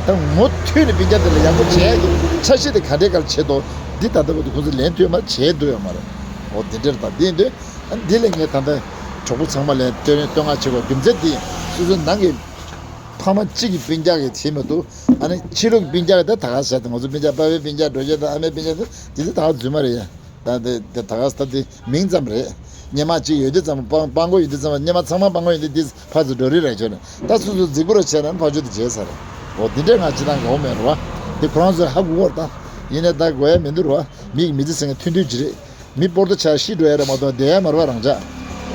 ད་ངོ་མཐུད་ནས་སྤུན་ཀྱག་དེ་ལ་ཡག་པོ་བྱེད་ཡ་གི་འཆར་གཞི་དེ་ག་འདྲའི་སྐབས་བྱེད་དོ། འདི་ད་ལྟ་བར་དུ་ཁོང་ཚོས་ལན་ཐོན་མ་བྱས་འདུག་ཡོད་མ་རེད། འོ་དེ་འདྲ་རེད། ད་དེ་ཡིན་དུས་འདི་ལ་ངས་ད་ལྟ་གྲོགས་པོ་ཚང་མ་ལ་བསྟོད་བསྟོད་བསྔགས་བྱེད་དགོས་རྒྱུ་མཚན་དེ་ཡིན། སོ་སོའི་ནང་གི་ཕ་མ་གཅིག་གི་སྤུན་ཀྱག་གི་བྱེད་མི་འདུག་ཨ་ནི་ཕྱི་ལོགས་ཀྱི་སྤུན་ཀྱག་གི་ད་ད་ག་ཟེར་ཏེ། ང་ཚོ་སྤུན་ཀྱག་པ་ཕའི་སྤུན་ཀྱག་འགྲོ་རྒྱུ་དང་ཨ་མའི་སྤུན་ཀྱག་དེ་དེ་ཚོ་ད་ག་རྫུན་མ་རེད་ཡ། ད་དེ་དེ་ད་ག་ཟེར་ཏེ་མིང་ཙམ་རེད། སྔོན་མ་གཅིག་ཡོད་དུས་ཙམ་པ་སྤང་པང་གོ་ཡོད་དུས་ཙམ་པ་སྔོན་མ་ཚང་མ་སྤང་གོ་ཡོད་དུས་དེ་ཕར་ཚུར་འགྲོ་རེས་རེད་བྱས་ནས། ད་སོ་སོ་རྫིག་པོ་རེ་བྱས་ན་ཕར་ཕྱོགས་དེ་བརྗེད་ཚར་རེད། འོ་དེ་འདྲས་ང་ཅི་ཐང་གོ་མེད་རེད་བ། དེ་ཁོ་རང་ཚོས་ཧ་གོ་གི་རེད་ད། ཡིན་ནའི་ད་གོ་ཡ་མི་འདུག་རེད་བ། མི་གི་མི་ཚེ་ཟེར་མཁན་ཐུང་ཐུང་ཅིག་རེད། མི་སྤོར་ཏོ་ཆགས་ཤི་འགྲོ་ཡ་རེད་མ་གཏོགས་བསྡད་ཡ་མ་རེད་བ་རང་ཅག་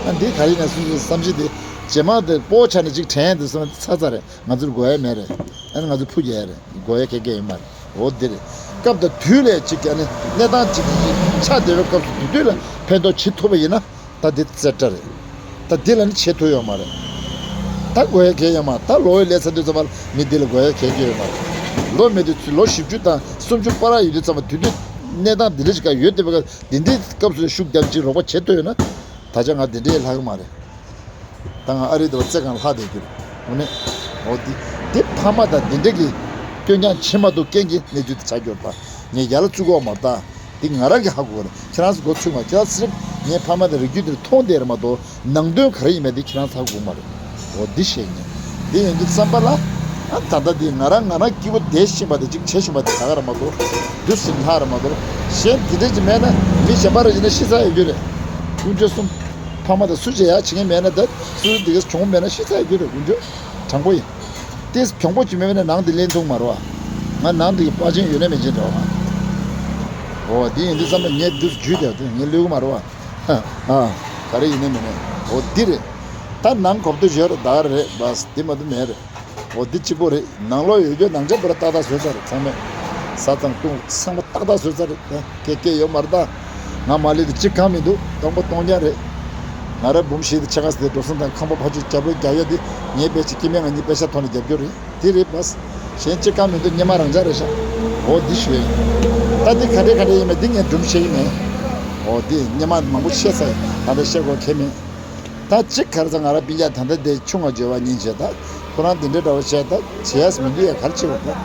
ཨ་འདི་ག་རེ་ཡིན་ན་སོ་སོའི་བསམ་གཞི་དེ་རྗེས་མ་དེ་སྤོ་བྱས་ནས་ཅིག་དྲན་ཡ་དེ་སོང་ཚར་ཚར་རེད། ང་ཚོར་དགོས་ཡ་མེད་རེད། ཨ་ནི་ང་ཚོ་ཕུགས་རྒྱག་ཡ་རེད། དགོས་ཡ་ག་གེ་ཡོད་མ་རེད། འོ་འདི་རེད། སྐབས་དང་དུས་ལས་ཅིག་ཨ་ནི་གནས་སྟངས་ཅིག་ཆགས་བསྡད་པའི་སྐབས་སུ་དེ་དུས་ལ་ཕན་ཐོགས་བྱེད་ཐུབ་པ་ཡིན་ན། ད་འདི་རྩེ་གྲ་རེད། ད་འདི་ལ་ནི་བྱེད་ཐུབ་ཡོད་མ་རེད། ད་དགོས་ཡ་གང་ཡང་ཡོད་མ་རེད། ད་ལོ་ཡི་ལས་ཚར་དུས་ཙམ་པ་ལ་མི་འདི་ལ་དགོས་ཡ་གང་ཡང་ཡོད་མ་རེད། ལོ་མེད་དུས་ལོ་བཞི་བཅུ་དང་སུམ་ཅུ་བར་ཡོད་དུས་ཙམ་པ་དུས་དུས་གནས་སྟངས་འདི་འདྲ་ཞིག་ག་ཡོད་བསྡད་པའི་སྐབས་འདི་འདྲའི་སྐབས་སུ་ཤུགས་རྒྱབ་ཅིག་རོགས་པ་བྱེད་ཐུབ་ཡོད་ན། ད་ཆ་ང་འདི་འདྲའི་ལྷག་གི་མ་རེད། ད་ང་ཨ་རི་དུ་བ་རྩེ་གང་ལྷག་བསྡད་རྒྱུ་རེད། འོ་ནི། འོ་འདི། འདི་ཕ་མ་དང་འདི་འདྲ་གི་སྐྱོན་རྐྱང་བྱེད་མ་ཐུབ་རྐྱེན་གྱིས་གནས་ཚུལ་འདི་ཆགས་རྒྱུ་རེད་པ། ངས་ཡར་ལ་བཙུགས་ཡོད་མ་རེད་ད། འདི་ང་རང་གིས་ཧ་གོ་གི་རེད། ཁྱེད་རང་ཚོ་མགོ་ཚོས་མ། ཁྱེད་རང་ཚོ་ངའི་ཕ་མ་དང་རིགས་རྒྱུད་འདི་མཐོང་བསྡད་རེད་མ་གཏོགས་ནང་དོན་ག་རེ་ཡིན་མིན་འདི་ཁྱེད་རང་ཚོ་ཧ་གོ་གི་མ་རེད། འོ་འདི་བཤད་ཉན། འདི་ཡིན་དུས་ཙམ་པ་ལ། ཨ་ད་ལྟ་འདི་ང་རང་ང་རང་སྐྱིད་པོ་བསྡད་བཞིན་པ་དེ་གཅིག་བྱེད་བཞིན་པ་དེ་ད་ག་རེད་མ་གཏོགས། འདི་ཟིན་ལྷག་རེད་མ་གཏོགས། གཞན་འདི་འདྲ་ཅིག་མེད་ན་མི་གཞན་པ་རེ་ཡིན་ན་ཤི་ཚར་ཡོད་རྒྱུ་རེད། ཀུན་སྤྱོད་གསུམ། ཕ་མ་དང་སུ་བྱེད་ཡ་བྱེད་མཁན་མེད་ན། ད་སུ་འདི་ག་གྱོང་མེད་ན་ཤི་ཚར་ཡོད་རྒྱུ་རེད། ཀུན་སྤྱོད་དྲང་པོ་ཡིན། ཏིས་གྱོང་པོ་ཅིག་མེད་ན་ནང་དེ་ལེན་ཐུབ་མ་རེད་བ། ང་ནང་དེ་གི་པར་ཆེན་ཡོད་ན་མེད་ཅན་འདྲ་བ། འོ་དེ་ཡིན་དུས་ཙམ་པ་ངས་འདི་ཚོ་ཇུས་བསྡད་དུས་ངས་ལོས་གི་མ་རེད་བ། ཨ། ག་རེ་ཡིན་ན་མིན་ན། འོ་འདི་རེད། ད་ནང་གོ་བསྡུར་བྱས་རེད། ད་ག་རེད་བ། འདི་མ་གཏོགས་མེད་རེད། འོ་འདི་གཅིག་པོ་རེད། ནང་ལོགས་ཡོད་རྒྱུ་ནང་ཆེན་པོ་ར་ཏག་ཏག་བཟོས་ཚར་རེད། ཚང་མས་ཟ་དང་བཏུང་ཚང་མ་ཏག་ཏག་བཟོས་ཚར་རེད། ད་སྐད་སྐད་ཡོད་མ་རེད་ད། ང་མ་ལས་དེ་གཅིག་གང་མི་འདུག་སྟོང་པ་སྟོང་རྐྱང་རེད། ང་ར་འབུམ་བཞི་དེ་ཕྱེད་ཀ་ཙམ་དེ་འགྲོ་སོང་དང་ཁང་པ་ཕར་ཕྱོགས་རྒྱབ་རེ་རྒྱག་ཡ་དེ་ངའི་དཔེ་ཆ་སྐྱེ་དམན་ང་གཉིས་དཔེ་ཆ་ཐོག་ནས་རྒྱབ་རྒྱུ་རེད། དེ་རེད་བ། གཞན་གཅིག་གང་མི་འདུག་སྔོན་མ་རང་འཇགས་རེད་ཤག་འོ་འདི་ཞུ་ཡ་ཡིན། ད་འདི་ག་འདྲས་ག་འདྲས་ཡིན་མིན་འདི་ངས་སྒྲུང་བཤད་ཀྱི་མེད། འོ་འདི་སྔོན་མ་མང་པོ་བཤད་ཚར་ཡིན། ད་འདྲ་བཤད་དགོས་གལ་མེད། ད་གཅིག་ག་རེ་ཟེར། ང་ར་སྤུན་ཀྱག་ད་ལྟ་དེ་ཆུང་བ་འཇོལ་བ་གཉིས་བྱས། ད་ཁོ་རང་འདི་འདྲའི་འདྲ་བོ་བྱས། ད་བྱས་ཡས་མི་འདུག་ཡ། ག་རེ་བྱེད་པ་ད།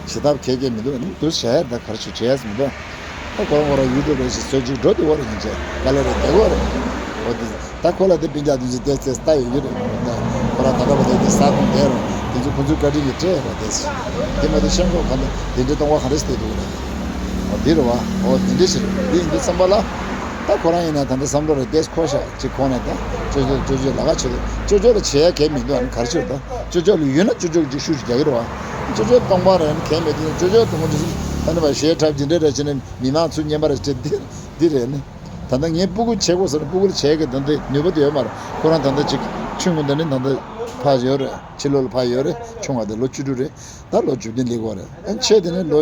བྱེད་ཐབས་གལ་གལ་མི་འདུག་ནི་འདུག་བྱས་ཡ། ད་ག་རེ་བྱེད་བྱས་ཡས་མི་འདུག་ད་ཁོ་རང་ཁོ་རང་ཡུལ་དུ་རེ་ཞིག་བཟོས་ཅིག་འགྲོ་དུ་བ་རེ་ཡིན་བྱས་ག་ལེ་རེ་བསྡད་དགོས་རེད། འོ་དེ། ད་ཁོ་ལ་དེ་སྤུན་ཀྱག་དེ་ཚོ་དེ་ཚོ་ལྟ་ཡོད་ཀྱི་རེད། ད་ཁོ་རང་ད་ལྟ་བ་དེ་དེ་ས་ཁོངས་བསྡད་རུང་དེ་ཚོ་ཁོ་ཚོའི་བཀའ་དྲིན་གྱིས་སྤྲད་ཡོད་རེད། དེ་དེ་མ་གཏོགས་ཤེས་མཁན་གང་དེ་འདྲའི་སྟོང་པ་ག་རེ་ཞིག་བསྡད་འདུག་རེད། འོ་འདི་རེད་བ། འོ་དེ་འདྲ་ཞིག་རེད། དེ་ཡིན་དུས་ཙམ་པ་ལ། ད་ཁོ་རང་ཡིན་ན་ད་ལྟ་བསམ་བློ་རེ་བལྟས་ཁོ་ཤ་ཅིག་ཁོང་ནས་ད་ཅོ་ཅོ་ཅོ་ཅོ་ལ་ཁ་ཆེ་ཅོ་ཅོ་ལ་བྱེད་ཡ་གལ་མི་འདུག་ཨ་ནི་ག་རེ་ཆེ་ད་ཅོ་ཅོ་ལ་ཡོད་ན་ཅོ་ཅོ་ཅིག་ཤུགས་ཤིག་རྒྱག་གི་རེད་བ། ཅོ་ཅོ་སྟོང་པ་རེད་ཨ་ནི་གལ་མེད་དུས་ཅོ་ཅོ་དུ་མོ་ཅིག་ཨ་ནི་བ་ཞེ་ཁྲབ་ཅིག་འདྲ་རེ་བྱས་ནས་མི་མང་ཚོ་སྙན་པ་རེ་བྱས་འདི་འདི་རེད་ནི། ད་ལྟ་ངས་སྤུ་གུ་བྱེད་དགོས་ཟེར་ན་སྤུ་གུ་ལ་བྱེད་ཀྱི་ད་ལྟ་ནུས་པ་དེ་ཡོད་མ་རེད། ཁོ་རང་ད་ལྟ་ཅིག་ཆུང་ངུ་འདི་ནི་ད་ལྟ་ཕར་ཡོད་རེད། ཕྱི་ལོགས་ལ་ཕར་ཡོད་རེད། ཆུང་བ་དེ་ལོ་བཅུ་དྲུག་རེད། ད་ལོ་བཅུ་བདུན་སླེབས་ཀྱི་ཡོད་རེད། ཨ་ནི་ཆེ་དེ་ནི་ལོ་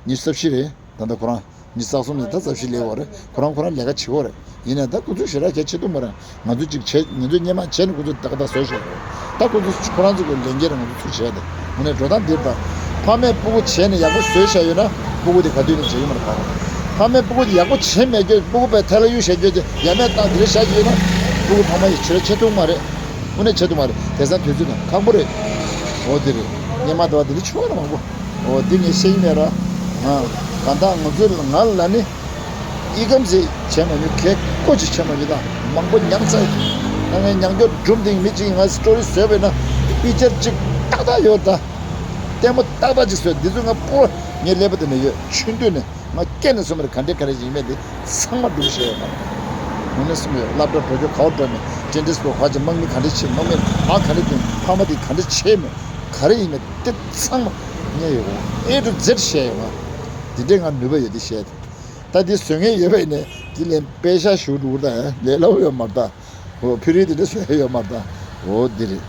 ཉི་ཤུ་རྩ་བཞི་རེད། ད་ལྟ་ཁོ་རང་ཉི་ཤུ་རྩ་གསུམ་ནས་ད་རྩ་བཞི་སླེབས་ཡོད་རེད། ཁོ་རང་ཁོ་རང་ལས་ཀ་བྱེད་ཀྱི་ཡོད་རེད། ཡིན་ནའི་ད་ཁོ་ཚོས་ཞེ་དྲག་གལ་ཆེ་ཐུབ་མ་རེད། ང་ཚོ་གཅིག་བྱས་ང་ཚོས་སྔོན་མ་བྱས་ནས་ཁོ་ཚོས་ཏག་ཏག་བཟོས་བཞག་རེད། ད་ཁོ་ཚོ་ཁོ་རང་ཚོ་གི་ལས་འགན་རེད། ང་ཚོ་ཚུར་བྱས་ཏེ་དངོས་གནས་འགྲོ་སྟངས་འདིར་ད་ཕ་མས་སྤུ་གུ་བྱས་ནས་ཡག་པོ་བཟོས་བཞག་ཡོད་ན་སྤུ་གུ་དེ་ག་དུས་ནས་བྱེད་ཀྱི་མ་རེད་པ། ཕ་མས་སྤུ་གུ་དེ་ཡག་པོ་བྱས་མེད་རྒྱུ་སྤུ་གུ་པས་ཐལ་གཡུག་བཞག་རྒྱུ་དེ་ཡ་མེད་བཏང་དེ་རེད་བཞག་གི་ཡོད་ན་སྤུ་གུ་ཕ་མ་ཡིས་ཆེ་རེ་ཆེ་ཐུབ་མ་རེད། དངོས་གནས་བྱེད་ཐུབ་མ་རེད། དེང་སང་དུས་ཚོད་དང་ཁག་པོ་རེད། འོ་དེ་རེད། སྔོན་མ་དེ་བ་དེ་རིགས་ཆུང་བ་རེད་མང་པོ། འོ་དེ་ངས་ཤེས་ཀྱི་མེད་ར། ང་གང་ལྟར་ང་ཚོའི་ང་ལ་ནི། ཨི་ཀམ་ཟིག་བྱས་མ་མྱོང་། གལ་ཀོ་ཅིག་བྱས་མ་མྱོང་། ད་མང་པོ་ཉམས་ཚར། ད་ངས་མྱང་སྐྱོར་སྒྲུབ་འདིང་མི་གཅིག་ང་སི་ཊོ་རི་བཟོས་པས་ན་པིག་ཅར་གཅིག་ཏག་ཏག་ཡོད། ད་ལྟད་མོ་ཏག་ཏག་ཅིག་བཟོས། འདི་ཚོ་ང་སྤོ་ངས་ཀླད་པ་དེ་ནས་ཡོད། ཆུང་དུས་ནས་ང་སྐྱེས་ནས་སོང་བར་ག་འདྲས་ག་རེ་ཡིན་མེད་དེ་ཚང་མ་སྒྲུབ་ཤེས་ཡོད་མ་རེད། ངོ་ནས་གསུངས་ཡོད། སློབ་གྲྭ་འགྲོ་རྒྱུ་ག་བ་འགྲོ་མེད། ཊེན་ཌི་སི་སྐོར་ཁ་ཆེ་དམག་མི་ག་འདྲས་བྱེད། དམག་མི་མ་ག་འདྲས་བཏོན། ཕ་མ་དེ་ག་འདྲས་བྱེད་མེད། ག་རེ་ཡིན་མེད་དེ་ཚང་མ་ངས་ཡོད། ཨེ་ཊུ་ཛེཌ་ཤེས་ཡོད་ང་། དེ་འདྲས་ང་ནུས་པ་ཡོད་དེ་བཤད་དེ། ད་འདི་བཟོ་མཁན་ཡོད་པ་ཡིན་ནའི་འདི་ལན་པད་ཤག་ཞུ་འགྲོ་གི་རེད། ད་ལས་སླ་པོ་ཡོད་མ་རེད་ད། འོ་ཕི་རི་དེ་འདྲ་བཟོ་ཡ་ཡོད་མ་རེད་ད། འོ་འདི་རེད།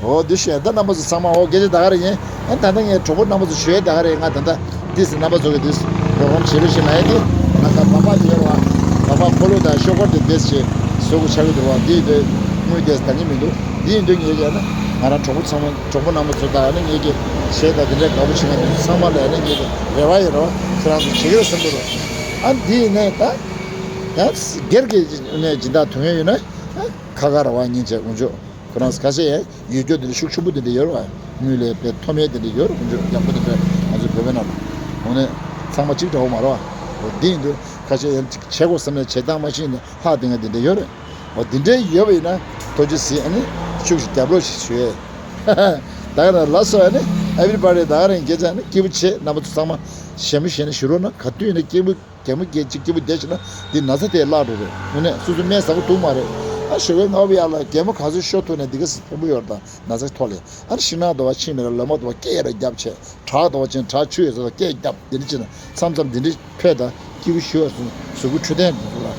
འོ་འདི་བཤད། ད་རྣམ་པ་ཚོ་ཚང་མ་འོ་སྐད་ཆ་ད་ག་རེ་ཡིན། ཨ་ད་ལྟ་ངས་གྲོགས་པོ་རྣམ་པ་ཚོ་ཞུ་ཡ་ད་ག་རེ་ཡིན། ང་ད་ལྟ་འདི་སི་རྣམ་པ་ཚོ་གི་འདི་སི་རོགས་རམ་བྱེད་རོགས་ཞེས་ལབ་ཡ་དེ། ང་ད་བ་པ་དེ་ཡོད་རེད་བ། བ་པ་འཁོར་ལོ་དང་ཤོག་སྒོར་དེ་འདི་སི་བྱེད་བཟོ་དགོས་ཆགས་ཀྱི་འདུག་བ། འདི་ཡི་དེ་དངུལ་དེ་ད་ནི་མི་འདུག་འདི་ཡིན་དུས་ངས་ཀྱང་ན་ང་རང་གྲོགས་པོ་ཚང་མ་གྲོགས་པོ་རྣམ་པ་ཚོ་དང་ནི་ངས་ཀྱི་བྱས་ད་དེ་འདྲའི་དགའ་པོ་བྱེད་མཁན་དེ་ཚོ་ཚང་མ་ལ་ནི་ངས་ཀྱི་རེ་བ་ཡོད་རེད་བ། ཁྱེད་རང་ཚོ་བྱེད་ཀྱི་རེད་བསམ་གྱི་རེད། ཨ་འདི་ཡིན་ནའི་ད་ཡང་སྒེར་གྱི་ནས་སྦྱིན་བདག་དུང་ཡོད་ཡོད་ན་ཨ་ཁ་ཁ་ར་བ་ཉིན་བྱས་དགོངས་ཆོག་ཁོ་རང་ཁ་ཤས་ཡང་ཡོད་རྒྱུ་དེ་འདྲ་ཤུགས་ཆེན་པོ་དེ་འདྲ་ཡོད་རེད་བ། དངུལ་ལས་དཔེ་མཐོ་དམན་དེ་འདྲ་ཡོད་རེད། དགོངས་ཆོག་ཡག་པོ་དེ་འདྲ་ང་ཚོ་བོད་པའི་ནང་ལ་འོ་ནས་ཚང་མ་གཅིག་འདྲ་བོ་མ་རེད་བ། འོ་འདི་ཡིན་དུས་ཁ་ཤས་ཡང་གཅིག་བྱེད་དགོས་བསམ་ནས་བྱེད་སྟངས་མ་ཤེས་ནས་ཧ་དེ་ང་དེ་འདྲ་ཡོད་རེད། འོ་དེ་འདྲའི་ཡོད་པ་ཡིན་ན་ཐུགས་རྗེ་གཟིགས། ཨ་ནི་ཤུགས་ཤིག་རྒྱབ་རོགས་ཤིག་ཞུ་ཡས། ད་ག་ན་ལ་སོ་ཨ་ནི་everybody ད་ག་རང་སྐད་ཆ་ནི་སྐྱིད་པོ་བྱེད། རྣམ་པ་ཚོ་ཚང་མ་ཞེ་མི་ཞེ་ནས་ཞུ་རོགས་གནང་། ག་དུས་ཡིན་ན་སྐྱིད་པོ་གད་མོ་བགད་ཅིག་སྐྱིད་པོ་བསྡད་ཤེ་ན་འདི་ན་ཚ་དེ་བརླག་འགྲོ་རེད། དངོས་གནས་སོ་སོ་སྨན་ཟ་གི་འདུག་མ་རེད། ཨ་ཞོགས་པའི་སྔ་པོ་ཡར་ལ་གད་མོ་ག་ཚོད་ཤོར་ཐུབ་ན་འདི་ག་སི་ཕན་པོ་ཡོད་རེད། ད་ན་ཚ་ཐོག་ལས་ཨ་ནི་ཤིང་ནགས་དུ་བ་ཕྱིན་མེད་ལ་ལོ་མ་དུ་བ་སྐད་ཡར་རྒྱབ་བྱས། བྲག་དུ་བ་ཕྱིན་བྲག་ཆུ་ཡོད་ས་ལ་སྐད་རྒྱབ། འདི་འདྲ་བྱས་ན་མཚམས་མཚམས་འདི་འདྲ་ཕེབས་ད་སྐྱིད་པོ་ཞུ་བར་སོང་། གཟུགས་པོ་འཕྲོད་བསྟེན་འདི་ཚོ་ལ་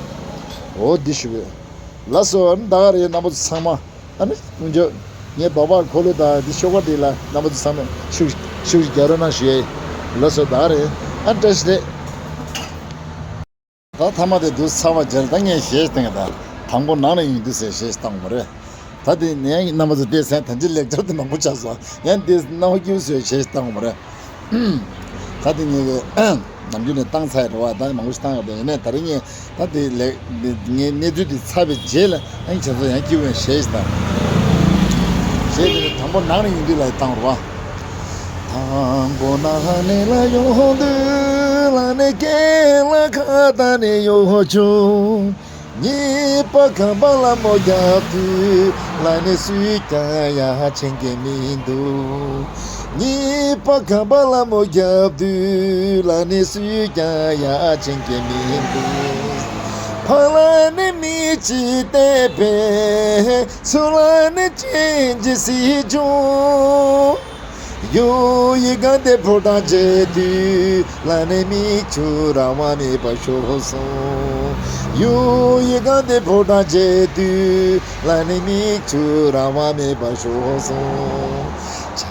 འོ་འདི་ཞུ་བས། ལ་སོ་ཨ་ནི་ད་ག་རེད། རྣམ་པ་ཚོ་ཚང་མ། ཨ་ནི་དཀོན་མཆོག་ངའི་སྦག་སྦག་འཁོར་ལོ་དང་འདི་ཤོག་ཁ་འདི་ལ་རྣམ་པ་ཚོ་ཚང་མས་ཤུགས་ཤུགས་རྒྱག་རོགས་གནང་ཞུ་ཡས། ལགས་སོ་ད་ག་རེད། ཨ་བཀྲ་ཤིས་བདེ་ལེགས། ད་ཐ་མ་དེ་དུས་ཚར་བ་རྗེས་ད་ངས་གཞས་བཏང་གི་ད་དང་པོ་ནང་ལ་ཡིན་དུས་ཟེར་གཞས་བཏང་བ་རེད། ད་དེ་ནས་རྣམ་པ་ཚོ་བལྟས་ཚེ་ད་ཅི་ལེགས་སྦྱར་དེ་མང་པོ་ཆགས་སོང་། ཡང་དེ་རྣམ་པ་སྐྱིད་པོ་བཟོས་གཞས་བཏང་བ་རེད། ད་དེ་ངས་ནམ་རྒྱུན་ནས་བཏང་ཚར་ཡ་རེད་བ། ད་མང་པོ་ཞིག་བཏང་ཡོད་པ་ཡིན་ནའི་ད་རིང་ངས་ད་དེ་ལེགས་ངའི་གནས་ཚུལ་དེ་ཚར་བའི་རྗེས་ལ་ཨ་ནི་ཁྱེད་ཚོ་ཡང་སྐྱིད་པོ་ཡང་གཞས་ཤིག་བཏང་། གཞས་དེ་ནི་དང་པོ་ནང་ནས་ཡིན་དུས་ལ་བཏང་རོགས། དང་པོ་ནང་ནས་ལ་ཡོང་དུས་ལ་ནི་སྐེ་ལ་ཁ་ད་ནི་ཡོད་བྱུང་། གཉིས་པ་གམ་པ་ལ་མོ་རྒྱབ་དུས་ལ་ནི་སུས་ཀྱང་ཡ་མཁྱེན་གི་མི་འདུག་གཉིས་པ་གམ་པ་ལ་མོ་རྒྱབ་དུས་ལ་ནི་སུས་ཀྱང་ཡ་མཁྱེན་གི་མི་འདུག་ཕ་ལ་ནི་མི་གཅིག་བལྟས་པས་ཚུར་ལ་ནི་སྤྱན་གྱིས་གཟིགས་བྱུང་། ཡུ་ཡི་ག་འདི་ཕོ་བྲང་མཇལ་དུས་ལ་ནི་མིག་ཆུ་རང་དབང་མེད་པར་ཤོར་སོང་། ཡུ་ཡི་ག་འདི་ཕོ་བྲང་མཇལ་དུས་ལ་ནི་མིག་ཆུ་རང་དབང་མེད་པར་ཤོར་སོང་། ཆ་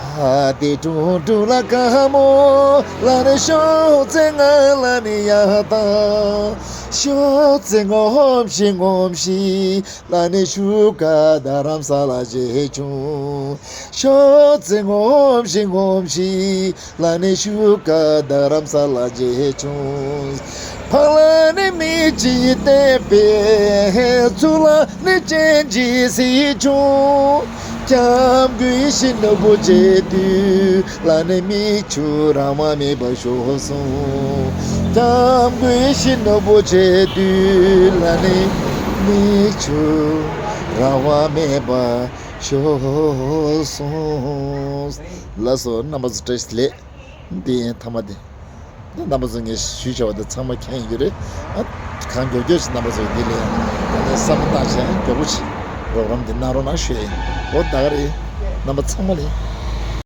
དེ་དྲུང་དྲུང་ལ་དཀའ་མོ་ལ་ནི་ཤོག་ཙེ་ང་ལ་ནི་ཡ་ད་ཤོག་ཙེ་ངོམ་ཤིག་ངོམ་ཤིག་ལ་ནི་ཤུ་ཀ་རྡ་རམ་ས་ལ་མཇལ་བྱུང་། ཤོག་ཙེ་ངོམ་ཤིག་ངོམ་ཤིག་ལ་ནི་ཤུ་ཀ་རྡ་རམ་ས་ལ་མཇལ་བྱུང་། ཕ་ལ་ནི་མིག་གཅིག་བལྟས་པས་ཚུར་ལ་ནི་སྤྱན་གཅིག་གཟིགས་བྱུང་། སྐྱབས་མགོན་ཡིད་བཞིན་ནོར་བུ་མཇལ་དུས་ལ་ནི་མིག་ཆུ་རང་དབང་མེད་པར་ཤོར་སོང་། སྐྱབས་མགོན་ཡིད་བཞིན་ནོར་བུ་མཇལ་དུས་ལ་ནི་མིག་ཆུ་རང་དབང་མེད་པར་ཤོར་སོང་། ལགས་སོ་རྣམ་པ་ཚོ་བཀྲ་ཤིས་བདེ་ལེགས། འདི་ཡིན་ཐ་མ་དེ། འདི་རྣམ་པ་ཚོ་ངས་ཞུས་བྱ་བ་དེ་ཚང་མ་མཁྱེན་ཡོད་རེད། ཨ་གང་མགྱོགས་མགྱོགས་ཤིག་རྣམ་པ་ཚོ་འདི་ལས་ད་ལྟ་བསམ་བློ་བཏང་བྱས་མགྱོགས་པོ་ཞིག་རོགས་རམ་འདི་གནང་རོགས་གནང་ཞུ་ཡ་ཡིན། འོ་ད་ག་རེད། རྣམ་པ་ཚང་མ་ལ་